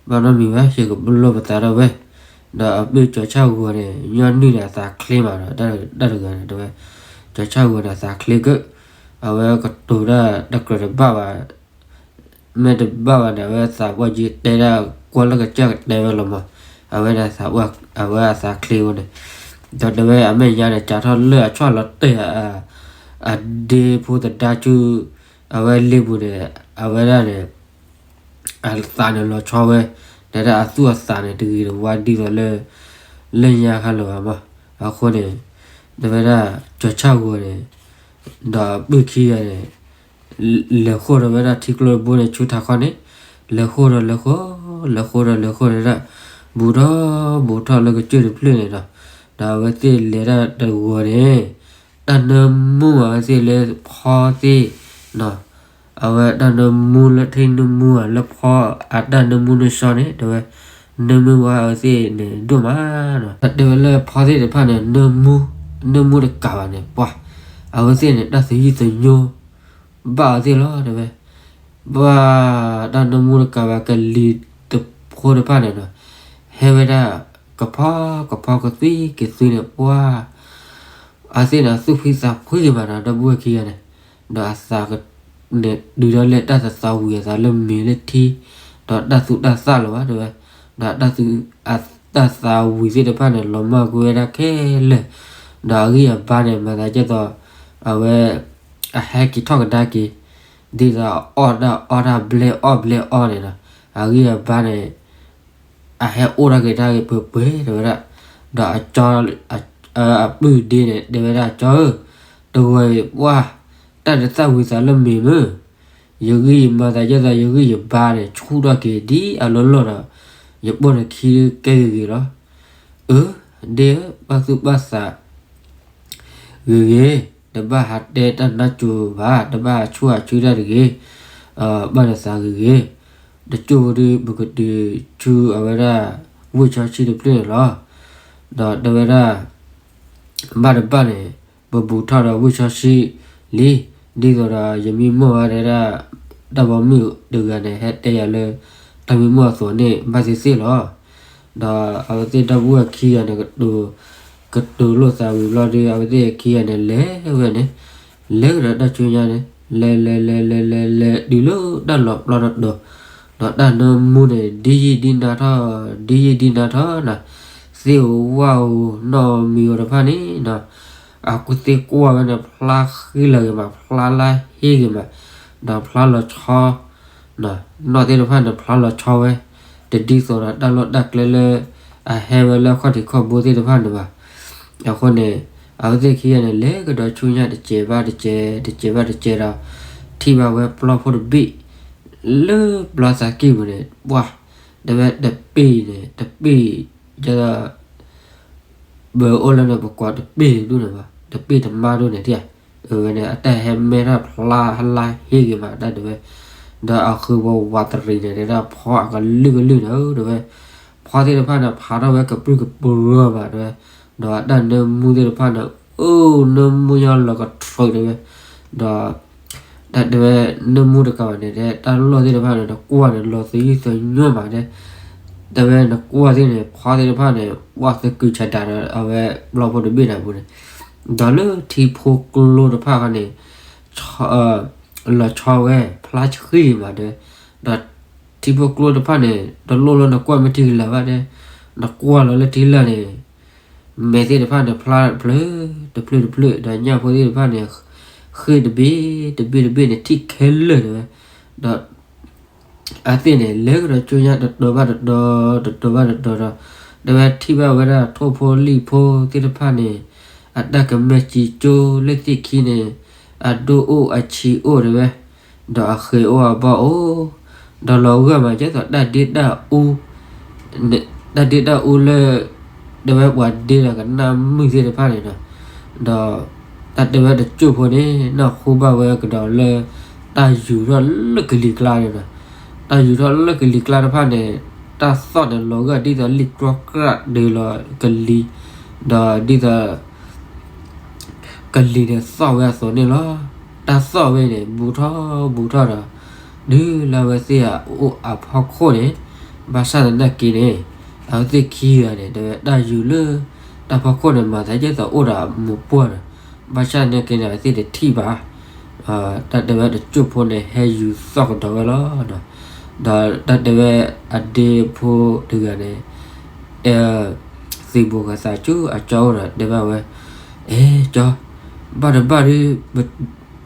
ဘၣ်နီတမံၤဘၣ် ယကပလီၢ်ပသးဒၣ်ဝဲ ဒီးအပုၢ်ကၠီၤဆၣ်ဂီၤန့ၣ် ညီနုၢ်န့ၣ်အသးချ့မးဒီး တၢ်တဂၤန့ၣ် တဲဝဲ ကၠီၤဆၣ်ဂီၤန့ၣ် အသးချ့ကၢ အဝဲကတိၤတၢ်တကြၢးတဘၣ်ဘၣ် မ့ၢ်တဘၣ်ဘၣ်န့ၣ် အဝဲသးပှၢ်က့ၤတဲဒၣ်ကွၢ်လၢကစၢၢ်ကတဲဝဲလီၤမး, အဝဲန့ၣ်သးပှၢ် အဝဲအသးချ့ဝဲန့ၣ်, ဒီးတဲဝဲအမဲာ်ညါန့ၣ် စးထီၣ်လၢအဆီၣ်လီၤတဲာ် အဒ့ဖိသဒါဆူ အဝဲလ့ပူၤန့ၣ် အဝဲဒၣ်န့ၣ် အသးန့ၣ်လီၤဆီဝဲ, တဲဒၣ်အသူၣ်အသးန့ၣ် တဂ့ၤတဝါဒ်သိးလၢ လၢညါခါလၢၤဘၣ်မး. အဃိန့ၣ် တဲဝဲဒၣ် ကၠီၤဆၣ်ဂီၤန့ၣ် ဒီးအပုၢ်ခံဂၤန့ၣ် လဲၤဃီၣ်ဒီးဝဲဒၣ်ထံကျိတဘိန့ၣ် ဆူထးခီန့ၣ် လဲၤဃီၣ်ဒီးလဲၤဃီၣ် လဲၤဃီၣ်ဒီးလဲၤဃီၣ်ဒီးဒၣ် ဘူးထီၣ်ဘူးထီၣ်လၢကစၢၢ်တဖျၢၣ်န့ၣ်ဒီး ဒီးအဝဲသ့ၣ်လဲၤတၢ်တဂီၤန့ၣ် တၢ်နၢမူအဝဲသ့ၣ်လၢဖီသ့ၣ် အဝဲတၢ်နၢမူလၢထံနၢမူဧါ လၢဖီအတၢ်နၢမူနၢဆှီန့ၣ် တဲဝဲ နၢမူဘၣ်အဝဲသ့ၣ်န့ၣ်ဒိၣ်မးနီၤ. တဲဝဲလၢဖီသ့ၣ်တဖၣ်န့ၣ် နၢမူ နၢမူတကးဘၣ်န့ၣ် ပှၤ အဝဲသ့ၣ်န့ၣ် တၢ်သယုၢ်သညိ ဘၣ်အဝဲသ့ၣ်လီၤ တဲဝဲ ပှၤ တၢ်နၢမူတကးဘၣ် ကလံၤတဖိတဖၣ်န့ၣ်နီၤ ဟဲဝဲဒၣ် ကဖီကဖီကသွံက့ၤသွံန့ၣ် ပှၤ အဝဲသ့ၣ်န့ၣ် သူၣ်ဖှံသးဖှံက့ၤမးနီၤ ဒီပုၢ်ဝဲၢ်ခံဂၤန့ၣ် ဒီးအသးက န့ၣ် တုၤဒၣ်လဲာ်တၢ်သသးဝံၤအသးလၢမ့ၤလၢထံ ဒီးတၢ်သူၣ်တၢ်သၣ်လၢၤဘၣ် တဲဝဲ ဒီးတၢ်သူၣ် အတၢ်သးဝံၤသ့ၣ်တဖၣ်န့ၣ် လီၤမၢ်ကွံာ်ဝဲဒၣ်ခဲလၢာ် ဒီးအဂံၢ်အဘါန့ၣ် မၤသးဒ်သိး အဝဲ အဟဲက့ၤထီၣ်ကဒါက့ၤ ဒ်သိးအအီၣ်တၢ်အီတၢ်ဘျဲၣ်အီၣ်ဘျဲၣ်အီန့ၣ်ဒီး အဂံၢ်အဘါန့ၣ် အဟဲအိၣ်ထီၣ်က့ၤတၢ်ဂ့ၤပှဲၤပှဲၤ တဲဝဲဒၣ် ဒီးအကၠီ အပုၢ်ဒ့န့ၣ် တဲဝဲဒၣ် ကၠီဧၢ, တဂီၤအံၤ ပှၤ တၢ်တသၣ်ဝံၤသးလၢမ့ၤမ့ၢ် ယဂံၢ်ယမၤသးဒ်သိး ယဂံၢ်ယဘါန့ၣ် ဆူၣ်ထီၣ်က့ၤဒ်အလီၢ်လီၢ်ဒီး ယပိာ်နခံကဲဂ့ၤဂ့ၤလီၤ. အၢ ဒ့ဧၢ, ဘၣ်သူၣ်ဘၣ်သး ဂ့ၤဂ့ၤ, တဘၣ်ဟးတဲတၢ်နါစိၤဘၣ်, တဘၣ်ဟးဆူၣ်ဟးဆၢတၢ်တဂ့ၤ, ဘၣ်နသးဂ့ၤဂ့ၤ, တစိၢ်ဖိဒီး ပကတုၤဆူအဝဲဒၣ် ဝ့ၢ်စီဆှံတဖျၢၣ်န့ၣ်လီၤ. ဒီးတဲဝဲဒၣ် ဘၣ်တဘၣ်န့ၣ် ပဘူးထီၣ်ဒီးဝ့ၢ်စီဆှံလံ, ဒ်သိးဒီးယမံမီၢ်ဝဲဒၣ် တၢ်ပိာ်မုၣ်တဂၤန့ၣ် ဟဲတဲယၤလၢ တၢ်မံမီၢ်အသိးန့ၣ် ဘၣ်သ့ၣ်သ့ၣ်လီၤ. ဒီးအဝဲသ့ၣ်ဒီပုၢ်ဝဲၢ်ခံဂၤန့ၣ် ကတိၤလိာ်သးဝံၤဘျီဒီး အဝဲသ့ၣ်ခံဂၤန့ၣ် လဲၤဝဲန့ၣ် လဲၤကဒီးတၢ်ဆူညါန့ၣ် လဲၤလဲၤလဲၤလဲၤလဲၤလဲၤ တုၤလၢတၢ်လီၤပျီတတီၤ, ဒီးတၢ်နၢမူန့ၣ် ဒ်ယံာ်ဒ်နါထီၣ် ဒ်ယံာ်ဒ်နါထီၣ်နီၤ, သ့ၣ်ဧိၤဝၣ်ဧိၤနီၣ်မံၤဧိၤတဖၣ်န့ၣ်နီၤ, အကူသ့ၣ်ကွၢ်ဝဲန့ၣ် ဖျါဃံလၤဂ့ၤမး ဖျါလါဟ့ဂ့ၤမး, ဒီးဖျါလီၤဆီ နီၢ်သ့ၣ်တဖၣ်န့ၣ် ဖျါလီၤဆီဝဲ, တဒ်သိးဒီးတၢ်လီၢ်တၢ်ကျဲလၢ အဟဲဝဲလၢခီၣ်ထံးခီၣ်ဘိသ့ၣ်တဖၣ်န့ၣ်ဘၣ်. အဃိန့ၣ် အဝဲသ့ၣ်ခံဂၤန့ၣ် လဲၤကဒီးဆူညါတစဲးဘၣ်တစဲး တစဲးဘၣ်တစဲးဒီး ထံၣ်ဘၣ်ဝဲပျီဖိတဘ့ၣ် လၢပျီသးကံၢ်ပူၤန့ၣ် ပှၤ တဲဝဲတပ့ၢ်န့ၣ် တပ့ၢ် ဒ်သိး ပအိၣ်လၢန့ၣ် ပကွၢ်တပ့ၢ်ဒိၣ်န့ၣ်ဘၣ်, တပ့ၢ်တမါဒိၣ်န့ၣ် တဲဝဲန့ၣ် အတၢ်ဟဲမဲထီၣ်ဖျါဟလါဟ့ဂ့ၤမး တၢ်တဲဝဲ, ဒီးအဃုာ်ဝဲဝးတရံးန့ၣ် တဲဒၣ်ဖီအကလုာ်ကလုာ်န့ၣ် တဲဝဲ, ဖီသ့ၣ်တဖၣ်န့ၣ် ဖးထီၣ်ဝဲကပြုၢ်ကပြီၤမး တဲဝဲ, ဒီးအတၢ်နၢမူသ့ၣ်တဖၣ်န့ၣ် အိၣ်နၢမူညီလီၤကထြၢး တဲဝဲ, ဒီး တၢ်တဲဝဲ နၢမူတကးဘၣ်န့ၣ် တဲတၢ်လီၢ်သ့ၣ်တဖၣ်န့ၣ် နကွၢ်န့ၣ် လီၤသယုၢ်သညိမး တဲ, တဲဝဲနကွၢ်သ့ၣ်န့ၣ် ဖီသ့ၣ်တဖၣ်န့ၣ် ပှၤသကုၤဆးဒးဒီးအဝဲပျီဖိတဘ့ၣ်န့ၣ်အပူၤန့ၣ်, ဒီးလၢထံဖိကျိတဖၣ်ခီန့ၣ် လီၤဆီဝဲ ဖျါဆှံမး တဲဝဲ, ဒီးထံဖိကျိတဖၣ်န့ၣ် တလိၣ်လၢနကွၢ်မ့ၢ်ထံကလၤဘၣ် တဲ, နကွၢ်လီၤလၢထံလၢာ်န့ၣ် မဲာ်သ့ၣ်တဖၣ်န့ၣ် ဖျါတဖျၢၣ်တဖျၢၣ်တဖျၢၣ် ဒီးညၣ်ဖိသ့ၣ်တဖၣ်န့ၣ် ဃ့ၢ်တဘ့ၣ်တဘ့ၣ်န့ၣ် ထံၣ်ခဲလၢာ် တဲဝဲ, ဒီး အဝဲသ့ၣ်န့ၣ် လဲၤကဒီးဆူညါတတီၤဘၣ်တတီၤ တတီၤဘၣ်တတီၤဒီး တဲဝဲထံၣ်ဘၣ်ဝဲဒၣ်ထိၣ်ဖိလံၣ်ဖိသ့ၣ်တဖၣ်န့ၣ် အတၢ်ကမဲၢ်စံကၠိလၢသ့ၣ်ခံန့ၣ် အဒိၣ်အိၣ်အဆံးအိၣ် တဲဝဲ, ဒီးအဃဲၤအိၣ်အဘီၣ်အိၣ်, ဒီးလီၤဂာ်မးဒ်သိးတၢ်ဒ့တၢ်အူ တၢ်ဒ့တၢ်အူလၢ တဲဝဲပှၤဒ့ဒီးကနၣ်မုာ်သ့ၣ်တဖၣ်န့ၣ်ဒီး ဒီး တၢ်တဲဝဲတစိၢ်ဖိန့ၣ် နီၢ်ဃူဘၣ်ဝဲကဒီးလၢ တၢ်ယူၤထီၣ်လၢကလံၤကျါန့ၣ်ဒီး တၢ်ယူၤထီၣ်လၢကလံၤကျါတဖၣ်န့ၣ် တၢ်သီၣ်န့ၣ်လီၤဂာ်ဒ်သိးလံာ်ကြီကြၢ်ဒုးလီၤကလံၤ, ဒီးဒ်သိး ကလံၤန့ၣ်သီၣ်ဝဲအသိးန့ၣ်လီၤ. တၢ်သီၣ်ဝဲန့ၣ် ဘူးထီၣ်ဘူးထီၣ်ဒီး တုၤလၢအဝဲသ့ၣ်အအိၣ်အဖီခိၣ်န့ၣ် ဘၣ်ဆၣ်သနာ်က့န့ၣ် အဝဲသ့ၣ်ခံဂၤန့ၣ် တဲဝဲတၢ်ယူၤလၢ တၢ်ဖီခိၣ်န့ၣ် မၤသးဒ်သိးအိၣ်ဒီးအမိၢ်ပှၢ်ဒီး ဘၣ်ဆၣ်သနာ်က့န့ၣ် အဝဲသ့ၣ်တထံၣ်ဘၣ် တၢ်တဲဝဲတစိၢ်ဖိန့ၣ် ဟဲယူၤသီၣ်ကဒီးဝဲလီၤ. ဒီးတၢ်တဲဝဲအဒ့ဖိတဂၤန့ၣ် အဲ သံးဘိးဃာ်သးဆူအကၠီအိၣ်ဒီးတဲဘၣ်ဝဲ, အဲ ကၠီ, ဘၣ်တဘၣ်ဒီး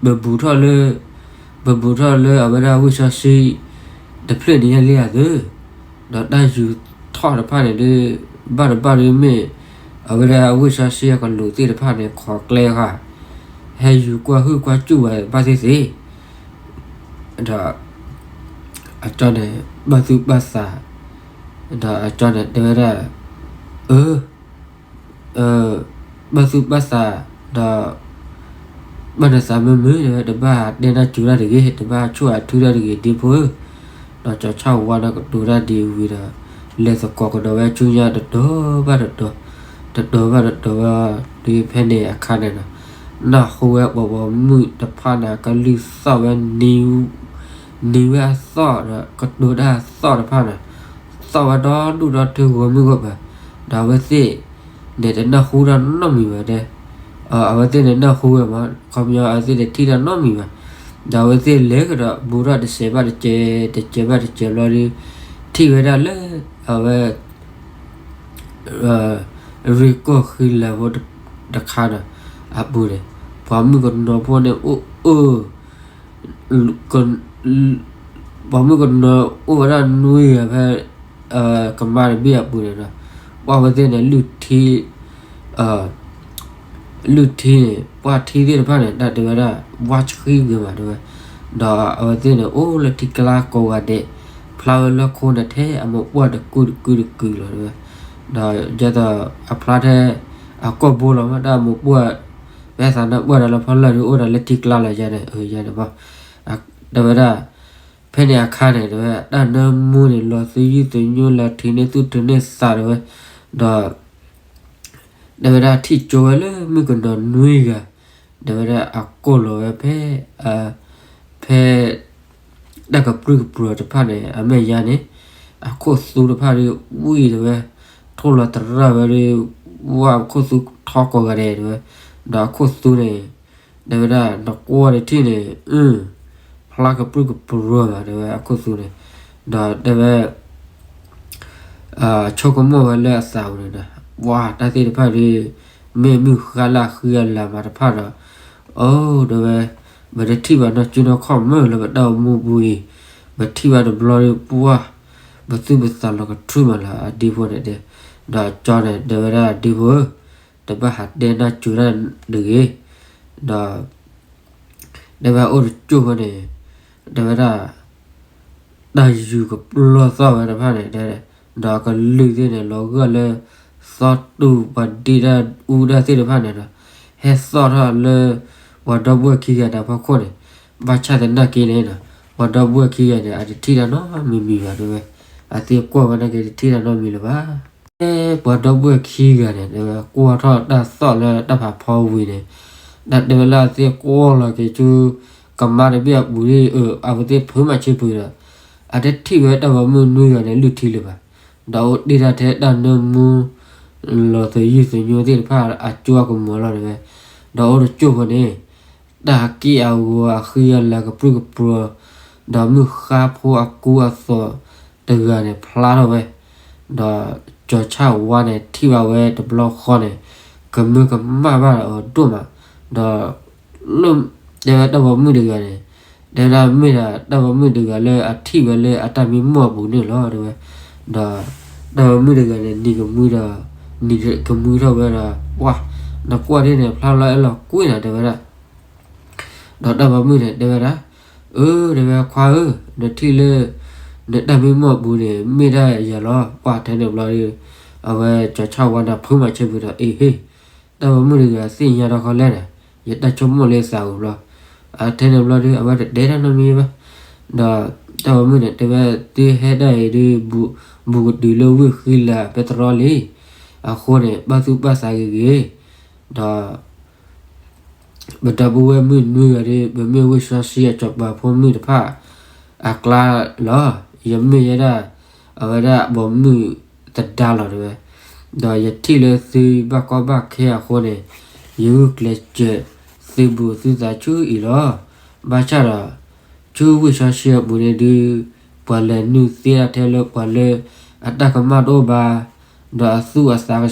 ပဘူးထီၣ်လၢ ပဘူးထီၣ်လၢအဝဲဒၣ်ဝ့ၢ်စီဆှံ တဖျၢၣ်န့ၣ်ယဲလံဧါသု, ဒီးတၢ်ယူၤထီၣ်တဖၣ်န့ၣ်ဒုး ဘၣ်တဘၣ်ဒုးမ့ၢ် အဝဲဒၣ်ဝ့ၢ်စီဆှံအကလူးသ့ၣ်တဖၣ်န့ၣ် ခိးကျဲဧါ, ဟဲယူၤကွၢ်ဟုၣ်ကွၢ်စူၣ်ဝဲဘၣ်သ့ၣ်သ့ၣ်, ဒီး အကၠီန့ၣ် ဘၣ်သူၣ်ဘၣ်သး, ဒီးအကၠီန့ၣ်တဲဝဲဒၣ်, အၢ ဘၣ်သူၣ်ဘၣ်သး, ဒီး ဘၣ်နသးမုာ်မုာ် တဲဝဲ, တဘၣ်တဲနၢ်စူၤတၢ်တဂ့ၤ, တဘၣ်ဆိၣ်အထူတၢ်တဂ့ၤ ဒ့ဖိဧၢ. ဒီးကၠီဆၣ်ဝါန့ၣ်ကတိၤတၢ်ဒ်ဝံၤဒီး လဲၤသကိးကဒီးဝဲဆူညါတတီၤဘၣ်တတီၤ, တတီၤဘၣ်တတီၤဝဲ, ဒ်ဖဲန့ၣ်အခါန့ၣ်ဒီး နၢ်ဟူဝဲပှၤပိာ်မုၣ်တဖၣ်န့ၣ် ကလုၢ်သီၣ်ဝဲ နံၤဝဲအသီၣ်ဒီး ကတိၤတၢ်အသီၣ်တဖၣ်န့ၣ် သီၣ်ဝဲဒီဒူၣ်ဒီထၢဂီၤမုၢ်ဂီၤပၤ, ဒီးအဝဲသ့ၣ်န့ၣ် တနၢ်ဟူတၢ်နီတမံၤဘၣ်တဲ, အဝဲသ့ၣ်န့ၣ်နၢ်ဟူဝဲမး ခီပညီအဝဲသ့ၣ်တထံၣ်တၢ်နီတမံၤဘၣ်, ဒီးအဝဲသ့ၣ်လဲၤကဒီးဘူးထီၣ်တစဲးဘၣ်တစဲး တစဲးဘၣ်တစဲးဘျီဒီး ထံၣ်ဝဲဒၣ်လၢ အဝဲ ရ့ၣ်ကီၢ်ဃံလၤဖိတခါဒီး အပူၤန့ၣ် ပှၤမုၣ်ကနီၤဖိန့ၣ် အိၣ်အၢ ပှၤမုၣ်ကနီၤအိၣ်ဝဲဒၣ်နွံဂၤဖဲ ကမါတဘ့ၣ်အပူၤန့ၣ်ဒီး ပှၤဝဲသ့ၣ်န့ၣ် လုၢ်ထံ လုၢ်ထံန့ၣ် ပှၤထံသ့ၣ်တဖၣ်န့ၣ် တၢ်တဲဝဲဒၣ် ဝါဆှံဂ့ၤမးတဲဝဲ, ဒီးအဝဲသ့ၣ်န့ၣ် အိၣ်လၢထံကျါကိးဂၤဒဲး, ဖျါဝဲလၢခိန့ၣ်ထဲအမိၢ်ပှၢ်တကုာ်တကုာ်တကုာ်လီၤတဲဝဲ, ဒီးယဲသိးအဖျါထဲ အကိာ်ဘိလီၤမး တၢ်အမိၢ်ပှၢ် ဖဲသးနၢ်ပှၢ်ဒီးလၢဖီလာ်ဒုးအိၣ်ဒီးလၢထံကျါလီၤယဲန့ၣ် ယဲန့ၣ်ဘၣ်, တဲဝဲဒၣ် ဖဲန့ၣ်အခါန့ၣ် တဲဝဲ တၢ်နၢမူန့ၣ် လီၤသယုၢ်သညိလၢထံၣ်န့ၢ်သူၣ်ထံၣ်န့ၢ်သးတဲဝဲ, ဒီး တဲဝဲဒၣ်ထံၣ်ကၠိဝဲလၢမုၣ်ကနီၤနွံဂၤ, တဲဝဲဒၣ်အကိာ်လီၤဝဲဖဲ ဖဲ တၢ်ကပြုၢ်ကပြီၤတဖၣ်န့ၣ် အမဲာ်ညါန့ၣ် အခိၣ်သူတဖၣ်ဒီး ဝံၣ်တဲဝဲ ထိၣ်လီၤသရၣ်ဝဲဒီး ဝၣ်အခိၣ်သူထီကိးဂၤဒဲးတဲဝဲ, ဒီးအခိၣ်သူန့ၣ် တဲဝဲဒၣ် နကွၢ်တထံၣ်န့ၣ် ဖျါကပြုၢ်ကပြီၤမး တဲဝဲအခိၣ်သူန့ၣ်, ဒီးတဲဝဲ ဆိကမိၣ်ဝဲလၢအသးပူၤန့ၣ်ဒီး ပှၤတၢ်သ့ၣ်တဖၣ်ဒီး မ့ၢ်မုၢ်ဃါလၢအဃံအလၤမးတဖၣ်ဒီး အိၣ်တဲဝဲ ပတထံၣ်ဘၣ်နီၢ်ကၠုနီၢ်ခီၣ်မုၢ်လၢပတၢ်အိၣ်မူပူၤအံၤ, ပထံၣ်ဘၣ်တဘျီဒီး ပှၤ ပသူၣ်ပသးလီၤကထုမးလၢအဒ့ဖိန့ၣ်တဲ, ဒီးကၠီန့ၣ် တဲဝဲဒၣ်ဒ့ဖိဧၢ, တဘၣ်ဟးတဲနၢ်စူၤတၢ်တဂ့ၤ, ဒီး တဲဝဲအိၣ်တကၠိၢ်ဖိန့ၣ် တဲဝဲဒၣ် တၢ်ယူၤကပျီၢ်သီၣ်ဝဲတဖၣ်န့ၣ် တဲ, ဒီးကလုၢ်သ့ၣ်န့ၣ် လီၤဂာ်လၢ သီတူၢ်ပှၤဒ့တၢ်အူတၢ်သ့ၣ်တဖၣ်န့ၣ်ဒီး ဟဲသီၣ်ထီၣ်လၢ ပှၤဒီပုၢ်ဝဲၢ်ခံဂၤတၢ်ဖီခိၣ်န့ၣ်, ဘၣ်ဆၣ်သနာ်က့န့ၣ်ဒီး ပှၤဒီပုၢ်ဝဲၢ်ခံဂၤန့ၣ် အတထံၣ်တၢ်နီတမံၤမံၤဘၣ်တဲဝဲ, အသ့ၣ်ကွၢ်ဝဲနာ်က့တထံၣ်တၢ်နီတမံၤလၢၤဘၣ်. ပှၤဒီပုၢ်ဝဲၢ်ခံဂၤန့ၣ် တဲဝဲကွၢ်ထီၣ်တၢ်သီၣ်လၢတၢ်ဖးဖီဝံၤန့ၣ်, တၢ်တဲဝဲလၢအသ့ၣ်ကွၢ်လီၤက့ၤဆူ ကမါတဘ့ၣ်အပူၤဒ်အဝဲသ့ၣ်ဖုးမးဆ့ဖုးဒီး အတထံၣ်ဝဲတၢ်ပိာ်မုၣ်နွံဂၤန့ၣ် လုၢ်ထံလၢၤဘၣ်, ဒီးအိၣ်တ့ၢ်တၢ်ထဲတၢ်နၢမူ လီၤသယုၢ်သညိသ့ၣ်တဖၣ်အကၠိအကမီၤလီၤတဲဝဲ, ဒီးအိၣ်တကၠိၢ်ဖိန့ၣ် တၢ်ဟးက့ၣ်အဂီၤအဃံအလၤကပြုၢ်ကပြီၤ, ဒီးမုၢ်ဃါဖိအကူအသိးတဂၤန့ၣ်ဖျါထီၣ်ဝဲ, ဒီးကၠီၤဆၣ်ဝါန့ၣ် ထံၣ်ဘၣ်ဝဲတဘျီဃီန့ၣ် ကမၢကမၣ်ဘၣ်အီၤဒိၣ်မး, ဒီး တဲဝဲတၢ်ပိာ်မုၣ်တဂၤန့ၣ်, တဲဝဲဒၣ်မ့ၢ်ဒၣ်တၢ်ပိာ်မုၣ်တဂၤလၢအထံၣ်ဝဲလၢအတၢ်မံမီၢ်အပူၤန့ၣ်လီၤတဲဝဲ, ဒီး တၢ်ပိာ်မုၣ်တဂၤန့ၣ် နံၤကမှံဒီး နံၤကမှံထီၣ်ဝဲဒီး ပှၢ် နကွၢ်ဒ်န့ၣ် ဖျါလီၤအဲၣ်လီၤကွံနၤတဲဝဲဒၣ် ဒီးတၢ်ပိာ်မုၣ်န့ၣ် တဲဝဲဒၣ်, အၢ တဲဝဲခွါဧၢ, နထံၣ်လၢ နတၢ်မံမီၢ်အပူၤန့ၣ် မ့ၢ်ဒၣ်ယၤလီၤ. ပှၢ်ထဲန့ၣ်ဘျီဒီး အဝဲကၠီၤဆၣ်ဝါန့ၣ် ဖုးမးဆ့ဖုးဒီး အ့ဟ့ၣ်, တၢ်ပိာ်မုၣ်တဂၤသ့ၣ်ညါထီၣ်ခီလဲၣ်န့ၣ်, ယတၢ်ဆိကမိၣ်လၢသးပူၤဘျီ, အထဲန့ၣ်ဘျီဒီး အဝဲတတဲတၢ်နီတမံၤဘၣ်. ဒီးတၢ်ပိာ်မုၣ်န့ၣ် တဲဝဲ သုဟဲဒၣ်အံၤဒီး ဘူးကတုၤလၢဝ့ၢ်ဃံလၤပဲတြီလံ, အဃိန့ၣ် ဘၣ်သူၣ်ဘၣ်သးဂ့ၤဂ့ၤ, ဒီး ပဒီပုၢ်ဝဲၢ်မုၣ်နွံဂၤဒီး ပမ့ၢ်ဝ့ၢ်စီဆှံအစီၤပၤဖိမုၣ်တဖၣ်အကျါလီၤ. ယမ့ၢ်ဝဲဒၣ် အဝဲဒၣ်ပိာ်မုၣ်သဒါလီၤတဲဝဲ, ဒီးယထံၣ်လၢသုဘၣ်ကီဘၣ်ခဲအဃိန့ၣ် ယဂုာ်ကျဲးစၢးသုဘူးသုသးဆူအံၤလီၤ. ဘၣ်ဆၣ်ဒီး ဆူဝ့ၢ်စီဆှံအပူၤန့ၣ်ဒုး ပှၤလဲၤနုာ်သ့ဒၣ်ထဲလၢပှၤလၢအတၢ်ကမၣ်တအိၣ်ဘၣ်, ဒီးအသူၣ်အသးကစီ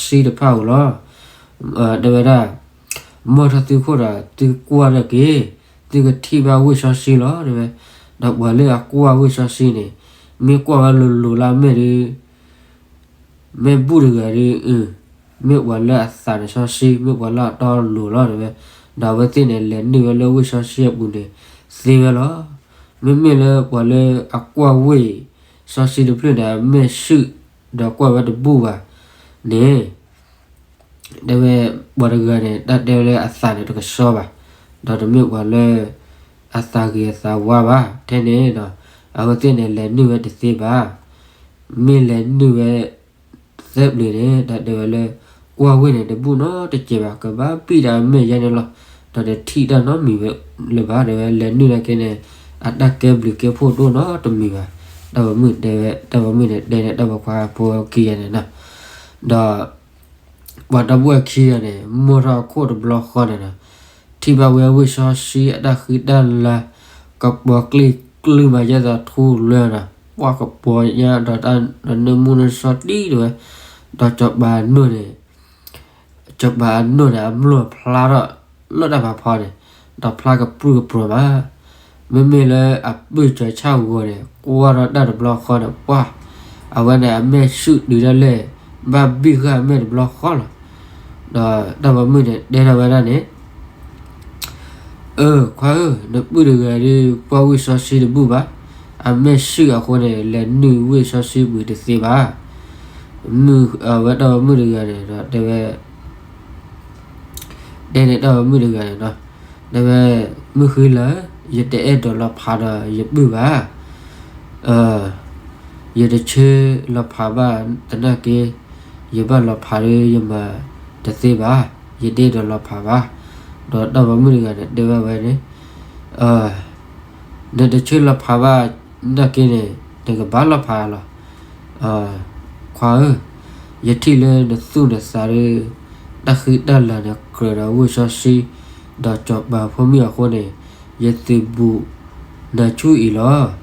ဆှံတဖၣ်ဧိၤလီၤ. တဲဝဲဒၣ် မီၢ်ထီၣ်သုခိၣ်ဒီး သုကွၢ်ထီၣ်က့ၤ, သုကထံၣ်ဘၣ်ဝ့ၢ်စီဆှံလီၤတဲဝဲ, ဒီးပှၤလၢအကွၢ်ဝ့ၢ်စီဆှံန့ၣ် မ့ၢ်ကွၢ်ဝဲလိၤလိၤလၢအမဲာ်ဒီး မ့ၢ်ဘူၣ်တဂၤဒီး မ့ၢ်ပှၤလၢအသးန့ၣ်စီဆှံ မ့ၢ်ပှၤလၢအတီအလိၤလီၤတဲဝဲ, ဒီးအဝဲသ့ၣ်န့ၣ် လဲၤနုာ်ဝဲလၢဝ့ၢ်စီဆှံအပူၤန့ၣ် သ့ဝဲလီၤ. မ့မ့ၢ်လၢပှၤလၢအကွၢ်ဝ့ၢ်စီဆှံတဖျၢၣ်န့ၣ် အမဲာ်ဆူၣ် ဒီးကွၢ်ဝဲတဘူၣ်ဘၣ်န့ၣ် တဲဝဲ ပှၤတဂၤန့ၣ် တၢ်တဲလၢအသးန့ၣ်တကဆှီဘၣ်, ဒီးတမ့ၢ်ပှၤလၢ အသးဂ့ၤအသးဝါဘၣ်. ထဲန့ၣ်ဒီး အဝဲသ့ၣ်န့ၣ် လဲၤနုာ်ဝဲတသ့ဘၣ်. မ့ၢ်လဲၤနုာ်ဝဲ သၢပျၢၤန့ၣ် တၢ်တဲဝဲလၢ ကွၢ်ဝ့ၢ်န့ၣ် တဘူၣ်နီတစဲးဘၣ်, ကဘၣ်ဘံၣ်တၢ်အမဲာ်ယါန့ၣ်လီၤ. ဒီးတထံၣ်တၢ်နီတမံၤဝဲလၢၤဘၣ် တဲဝဲ လဲၤနုာ်နာ်က့န့ၣ် အတၢ်ကဲဘျုးကဲဖှိၣ်ဒိၣ်နီတမံၤဘၣ်. တၢ်ပိာ်မုၣ်တဲဝဲ တၢ်ပိာ်မုၣ်န့ၣ် တဲန့ၣ် တၢ်ပိာ်ခွါဖိခံဂၤန့ၣ်နီၤ. ဒီး ပှၤဒီပုၢ်ဝဲၢ်ခံဂၤန့ၣ် မိၢ်ထီၣ်အခိၣ်တဘျီဃီန့ၣ်နီၤ, ထံၣ်ဘၣ်ဝဲဝ့ၢ်စီဆှံအတၢ်ဃံတၢ်လၤ ကပီၤကျ့ၢ်ကျုမးယဲၢ်သးထူလၢနီၤ, ပှၢ်ကပီၤညါဒီးတၢ်ဒီးနၢမူနၢဆှီတံၢ်တဲဝဲ, ဒီးစီၤပၤအနိၣ်န့ၣ် စီၤပၤအနိၣ်န့ၣ် အမျိၢ်ဖျါထီၣ်လၢတၢ်ဖးဖီန့ၣ်, ဒီးဖျါကပြုၢ်ကပြီၤမး. မ့မ့ၢ်လၢအပုၢ်စီၤဆၣ်ဂီၤန့ၣ် ကွၢ်ထီၣ်တၢ်တဘျီဃီန့ၣ် ပှၢ် အဝဲန့ၣ်အမဲာ်ဆူၣ်တုၤဒၣ်လဲာ် ဘၣ်ဘံၣ်ဃာ်အမဲာ်တဘျီဃီလီၤ. ဒီးတၢ်ပိာ်မုၣ်န့ၣ် တဲထီၣ်ဝဲဒၣ်န့ၣ် အၢ ခွါဧၢ, နပုၢ်တဂၤဒီး ကွၢ်ဝ့ၢ်စီဆှံတဘူၣ်ဘၣ်, အမဲာ်ဆူၣ်အဃိန့ၣ် လဲၤနုာ်ဝ့ၢ်စီဆှံပူၤတသ့ဘၣ်. မုၢ် အဝဲတၢ်ပိာ်မုၣ်တဂၤန့ၣ်ဒီး တဲဝဲ တဲန့ၣ်တၢ်ပိာ်မုၣ်တဂၤန့ၣ်နီၤ, တဲဝဲ မုၢ်ဃံလၤဧၢ, ယတအဲၣ်ဒိးလီၤဖးဒီးယပုၢ်ဘၣ်. ယတဆၢလီၤဖးဘၣ်သနာ်က့, ယဘၣ်လီၤဖးဒီးယမၤတသ့ဘၣ်, ယတအဲၣ်ဒိးလီၤဖးဘၣ်. ဒီးတၢ်ပိာ်မုၣ်တဂၤန့ၣ် တဲဘၣ်ဝဲန့ၣ် နတဆၢလီၤဖးဘၣ်နာ်က့န့ၣ် နကဘၣ်လီၤဖးလီၤ. ခွါဧၢ, ယထံၣ်လၢနသူၣ်နသးဒီး တၢ်ဃံတၢ်လၤန့ၣ်ကြၢးဒီးဝ့ၢ်စီဆှံ, ဒီးစီၤပၤဖိမုၣ်အဃိန့ၣ် ယသုးဘူးနၤဆူၣ်အံၤလီၤ.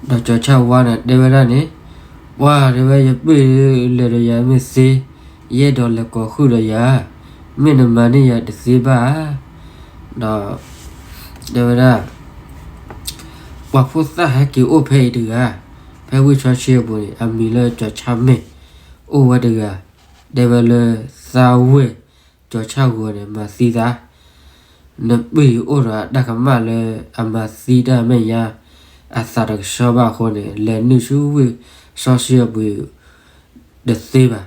ဒီးစီၤဆၣ်ဝါန့ၣ်တဲဝဲဒၣ်န့ၣ်, ပှၢ် တဲဝဲ ယပုၢ်လဲၤဒီးယၤမ့ၢ်သ့, ယအဲၣ်ဒိးလဲၤကိးဃုာ်ဒီးယၤ, မ့ၢ်နမၤန့ၢ်ယၤတသ့ဘၣ်ဧါ. ဒီး တဲဝဲဒၣ် ပှၤဖိသၣ်ဟဲက့ၤအိၣ်ဖဲအံၤတဂၤ, ဖဲဝ့ၢ်စီဆှံအပူၤန့ၣ် အမံၤလၢစီၤဆၣ်မ့ၣ်, အိၣ်ဝဲတဂၤ, တဲဝဲလၢ သးဝဲၢ်စီၤဆၣ်ဂီၤန့ၣ် မၤသံသး, နပုၢ်အံၤအိၣ်ဒီးအတၢ်ကမၣ်လၢအမၤသံတၢ်မဲာ်ညါ အသးတကဆှီဘၣ်အဃိန့ၣ် လဲၤနုာ်ဆူဝ့ၢ်စီဆှံအပူၤတသ့ဘၣ်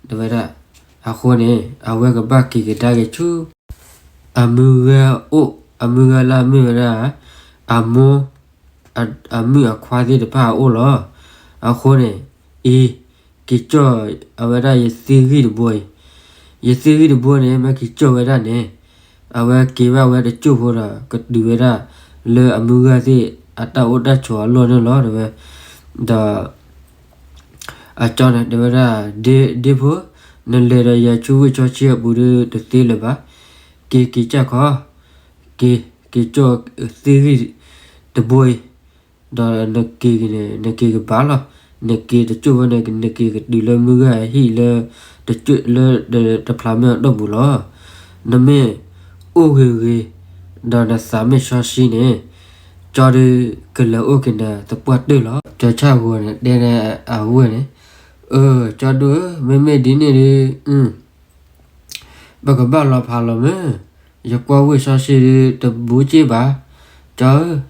တဲဝဲဒၣ်. အဃိန့ၣ် အဝဲကဘၣ်က့ၤကဒါက့ၤဆူ အမုၢ်ဂၤအိၣ်, အမုၢ်ဂၤလၢအမ့ၢ်ဝဲဒၣ် အမိၢ် အမုၣ်အခွါသ့ၣ်တဖၣ်အအိၣ်လီၤ. အဃိန့ၣ် အံၤ က့ၤကၠီၣ်အဝဲဒၣ်ယသ့ၣ်ဂံၢ်တဘိအံၤ, ယသ့ၣ်ဂံၢ်တဘိန့ၣ် မ့ၢ်က့ၤကၠီၣ်ဝဲဒၣ်န့ၣ် အဝဲက့ၤဘၣ်ဝဲတစိၢ်ဖိဒီး ကတုၤဝဲဒၣ်လၢအမုၢ်ဂၤသ့ၣ်အတၢ်အိၣ်တၢ်ဆိးအလီၢ်န့ၣ်လီၤ တဲဝဲ. ဒီး အကၠီန့ၣ်တဲဝဲဒၣ် ဒ့ဖိ, နလဲၤဒီးယၤဆူဝ့ၢ်စီဆှံအပူၤဒီးတသ့လၢၤဘၣ်. က့ၤက့ၤကၢ်ခီ, က့ၤက့ၤကၠီၣ်သ့ၣ်ဂံၢ်တဘိအံၤ, ဒီးနက့ၤန့ၣ် နက့ၤကဘၣ်လီၤ. နက့ၤတစိၢ်ဖိန့ၣ် နက့ၤကတုၤလၢမုၢ်ဂၤအဟံၣ်လၢ တစိၢ်လၢတဖျါမဲာ်အတီၢ်ပူၤလီၤ. နမ့ၢ်အိၣ်ဂ့ၤဂ့ၤ ဒီးနသးမ့ၢ်စီဆှံန့ၣ် ကၠီဒီးကလဲၤအိၣ်က့ၤနၤသပှၢ်တၢၢ်လီၤ. စီၤဆၣ်ဂီၤန့ၣ် တဲန့ၢ်အဝဲၢ်န့ၣ်, အၢ ကၠီဒိၣ်ဧၢ, မ့မ့ၢ်ဒ်န့ၣ်ဒီး ပကဘၣ်လီၤဖးလီၤမ့ၢ်, ယကွၢ်ဝ့ၢ်စီဆှံဒီးတဘူးက့ၢ်ဘၣ်, ကၠီဧၢ,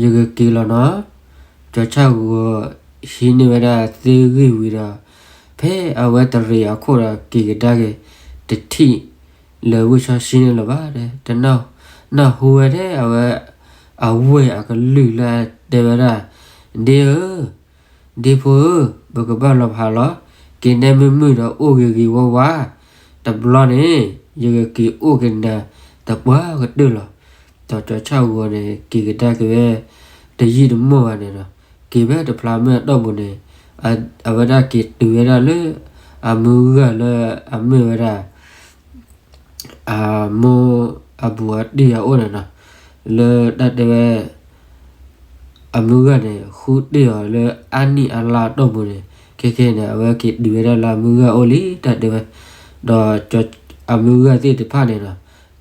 ယကက့ၤလီၤနီၤ. စီၤဆၣ်ဂီၤဟံးန့ၢ်ဝဲဒၣ်သ့ၣ်ဂံၢ်ဝံၤဒီး ဖဲအဝဲတရံးအခိၣ်ဒီးက့ၤကဒါက့ၤ တထံၣ်လၢၤဝ့ၢ်စီဆှံန့ၣ်လၢၤဘၣ်, တနၢ်ဟူဝဲဒၣ်အဝဲ အဝဲၢ်အကလုၢ်လၢအတဲဝဲဒၣ်, ဒ့ဧၢ, ဒ့ဖိဧၢ, ပကဘၣ်လီၤဖးလီၤ. က့ၤနဲမုာ်မုာ်ဒီးအိၣ်ဂ့ၤဂ့ၤဝါဝါ, တဘျီန့ၣ် ယကက့ၤအိၣ်က့ၤနၤသပှၢ်ကတၢၢ်လီၤ. ဒီးစီၤဆၣ်ဂီၤန့ၣ် က့ၤကဒါက့ၤဝဲ တယံာ်တမီၢ်ဘၣ်န့ၣ်ဒီး က့ၤဖဲတဖျါမဲာ်အတီၢ်ပူၤန့ၣ် အဝဲဒၣ်က့ၤတုၤဝဲဒၣ်လၢ အမုၢ်ဂၤလၢအမ့ၢ်ဝဲဒၣ် အမိၢ်အဘူးအတံၢ်အအိၣ်န့ၣ်နီၤ, လၢတၢ်တဲဝဲ အမုၢ်ဂၤန့ၣ် ဃုတ့ၢ်အီၤလၢအနံၣ်အလါအတီၢ်ပူၤန့ၣ် ခဲခဲန့ၣ် အဝဲက့ၤတုၤဝဲဒၣ်လၢအမုၢ်ဂၤအအိၣ်လံ တၢ်တဲဝဲ, ဒီးအမုၢ်ဂၤသ့ၣ်တဖၣ်န့ၣ်ဒီး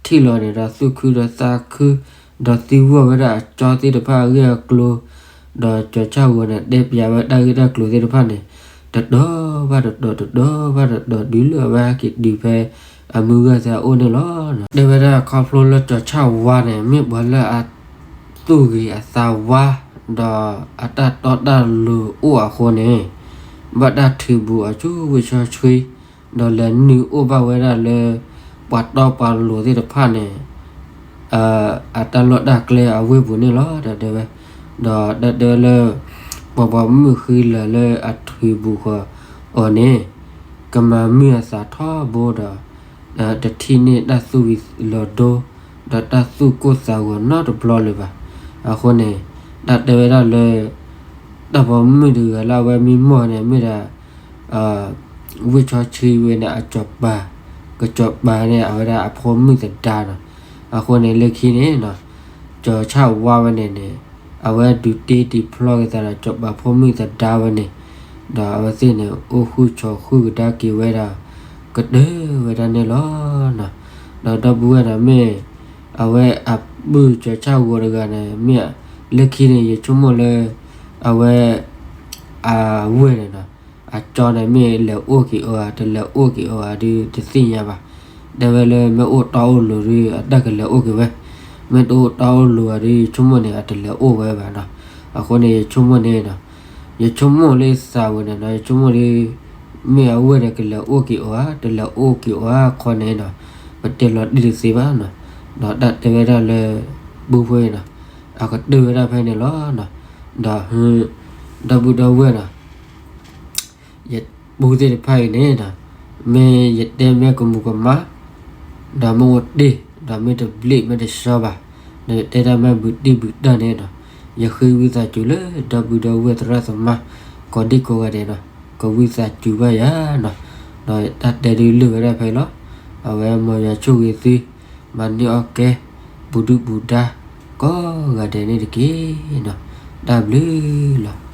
ထံၣ်လီၤန့ၣ်ဒီးသူၣ်ခုဒီးသးခု ဒီးသံကွၢ်ဝဲဒၣ်အကၠီသ့ၣ်တဖၣ်အဂ့ၢ်အကျိၤ ဒီးကၠီၤဆၣ်ဝါန့ၣ် တဲပျးဝဲတၢ်ဂ့ၢ်တၢ်ကျိၤသ့ၣ်တဖၣ်န့ၣ် တတီၤဘၣ်တတီၤ တတီၤဘၣ်တတီၤ တုၤလၢအဝဲဟဲက့ၤတုၤဖဲအမုၢ်ဂၢၢ်သ့ၣ်အအိၣ်န့ၣ်လီၤ. တဲဝဲဒၣ်ခီဖျိလၢကၠီၤဆၣ်ဝါန့ၣ် မ့ၢ်ပှၤလၢအသူၣ်ဂ့ၤအသးဝါ ဒီးအတၢ်တီတၢ်လိၤအိၣ်အဃိန့ၣ် ဘၣ်တၢ်ထုးဘူးအီၤဆူဝ့ၢ်စီဆှံ ဒီးလဲၤနုာ်အိၣ်ဘၣ်ဝဲဒၣ်လၢ ပှၤတီပှၤလိၤသ့ၣ်တဖၣ်န့ၣ် အတၢ်လီၢ်တၢ်ကျဲအဝ့ၢ်ပူၤန့ၣ်လီၤ တၢ်တဲဝဲ. ဒီးတၢ်တဲဝဲလၢ ပှၤပိာ်မုၣ်ဃံလၤလၢအထုးဘူးဃီၤအီၤန့ၣ် ကမၤမုာ်အသးထီဘိဒီး တထံၣ်န့ၢ်တၢ်သူၣ်ဝံၤလီၤဒိ ဒီးတၢ်သူၣ်ကိၢ်သးဂီၤနီတဘျီလၢၤဘၣ်. အဃိန့ၣ် တၢ်တဲဝဲဒၣ်လၢ တၢ်ပိာ်မုၣ်တဂၤလၢအဝဲမံမီၢ်န့ၣ် မ့ၢ်ဒၣ် ဝ့ၢ်စီဆှံဝဲန့ၣ် အစီၤပၤ, ကစီၤပၤန့ၣ် အဝဲဒၣ်အဖိမုၣ်သဒါနီၤ. အဃိန့ၣ် လၢခံန့ၣ်နီၤ ကၠီၤဆၣ်ဝါဝဲန့ၣ်န့ၣ် အဝဲဒုးတ့ဒုးဖျီက့ၤသးဒီး စီၤပၤဖိမုၣ်သဒါဝဲန့ၣ်, ဒီးအဝဲသ့ၣ်န့ၣ် အိၣ်ဃုာ်ဆိးဃုာ်ကဒါက့ၤဝဲဒၣ် ကတၢၢ်ဝဲဒၣ်န့ၣ်လီၤ. ဒီးဒီပုၢ်ဝဲၢ်နီၤ မ့ၢ် အဝဲအပုၢ်ကၠီၤဆၣ်ဝါတဂၤန့ၣ် မ့ၢ် လၢခံန့ၣ် ယဆိကမိၣ်လၢ အဝဲ အဝဲၢ်န့ၣ်နီၤ အကၠီန့ၣ် မ့ၢ်လဲၤအိၣ်က့ၤအီၤဧါ တလဲၤအိၣ်က့ၤအီၤဧါဒုး တသ့ၣ်ညါဘၣ်. တဲဝဲလၢမ့ၢ်အိၣ်တီအိၣ်လိၤဒုး အတၢ်ကလဲၤအိၣ်က့ၤဝဲ, မ့ၢ်တအိၣ်တီအိၣ်လိၤဧါဒုး ယဆိကမိၣ်န့ၣ် အတလဲၤအိၣ်ဝဲဘၣ်နီၤ. အဃိန့ၣ် ယဆိကမိၣ်န့ၣ်နီၤ ယဆိကမိၣ်လၢသးဝဲန့ၣ်နီၤ ယဆိကမိၣ်လၢ မ့ၢ်အဝဲၢ်န့ၣ် ကလဲၤအိၣ်က့ၤအီၤဧါ တလဲၤအိၣ်က့ၤအီၤဧါခီန့ၣ်နီၤ ပတဲလီၤတံၢ်တသ့ဘၣ်နီၤ. ဒီးတၢ်တဲဝဲဒၣ်လၢ ပုၢ်ဖိနီၤ အကတၢၢ်ဝဲဒၣ်ဖဲန့ၣ်လီၤ. ဒီး ဒီပုၢ်ဒီဝဲၢ်နီၤ ယပုၢ်သ့ၣ်တဖၣ်အံၤန့ၣ်နီၤ မ့ၢ်ယတဲမ့ၢ်ကမူၤကမၣ် ဒီးမ့ၢ်အိၣ်တ့ၢ် ဒီးမ့ၢ်တဘျ့မ့ၢ်တဆှီဘၣ်, ဒီးယတဲတၢ်မ့ၢ်ဘူးတံၢ်ဘူးတၢ်န့ၣ်နီၤ ယဃ့ဝံသးစူၤလၢ ဒီပုၢ်ဒီဝဲၢ်သရၣ်သမါ ကိးဒံကိးဂၤဒဲးနီၤ ကဝံသးစူၤဘၣ်ယၤနီၤ. ဒီးတၢ်တဲဒုးလၢာ်ဝဲဒၣ်ဖဲလီၤ. အဝဲမ်ယွၤဆိၣ်ဂ့ၤသု မၤန့ၢ်အီၣ်ကဲ ပူၤဒုၣ်ပူၤဒါ ကိးဂၤဒဲးန့ၣ်တက့ၢ်နီၤ. တၢ်ဘျုးလီၤ.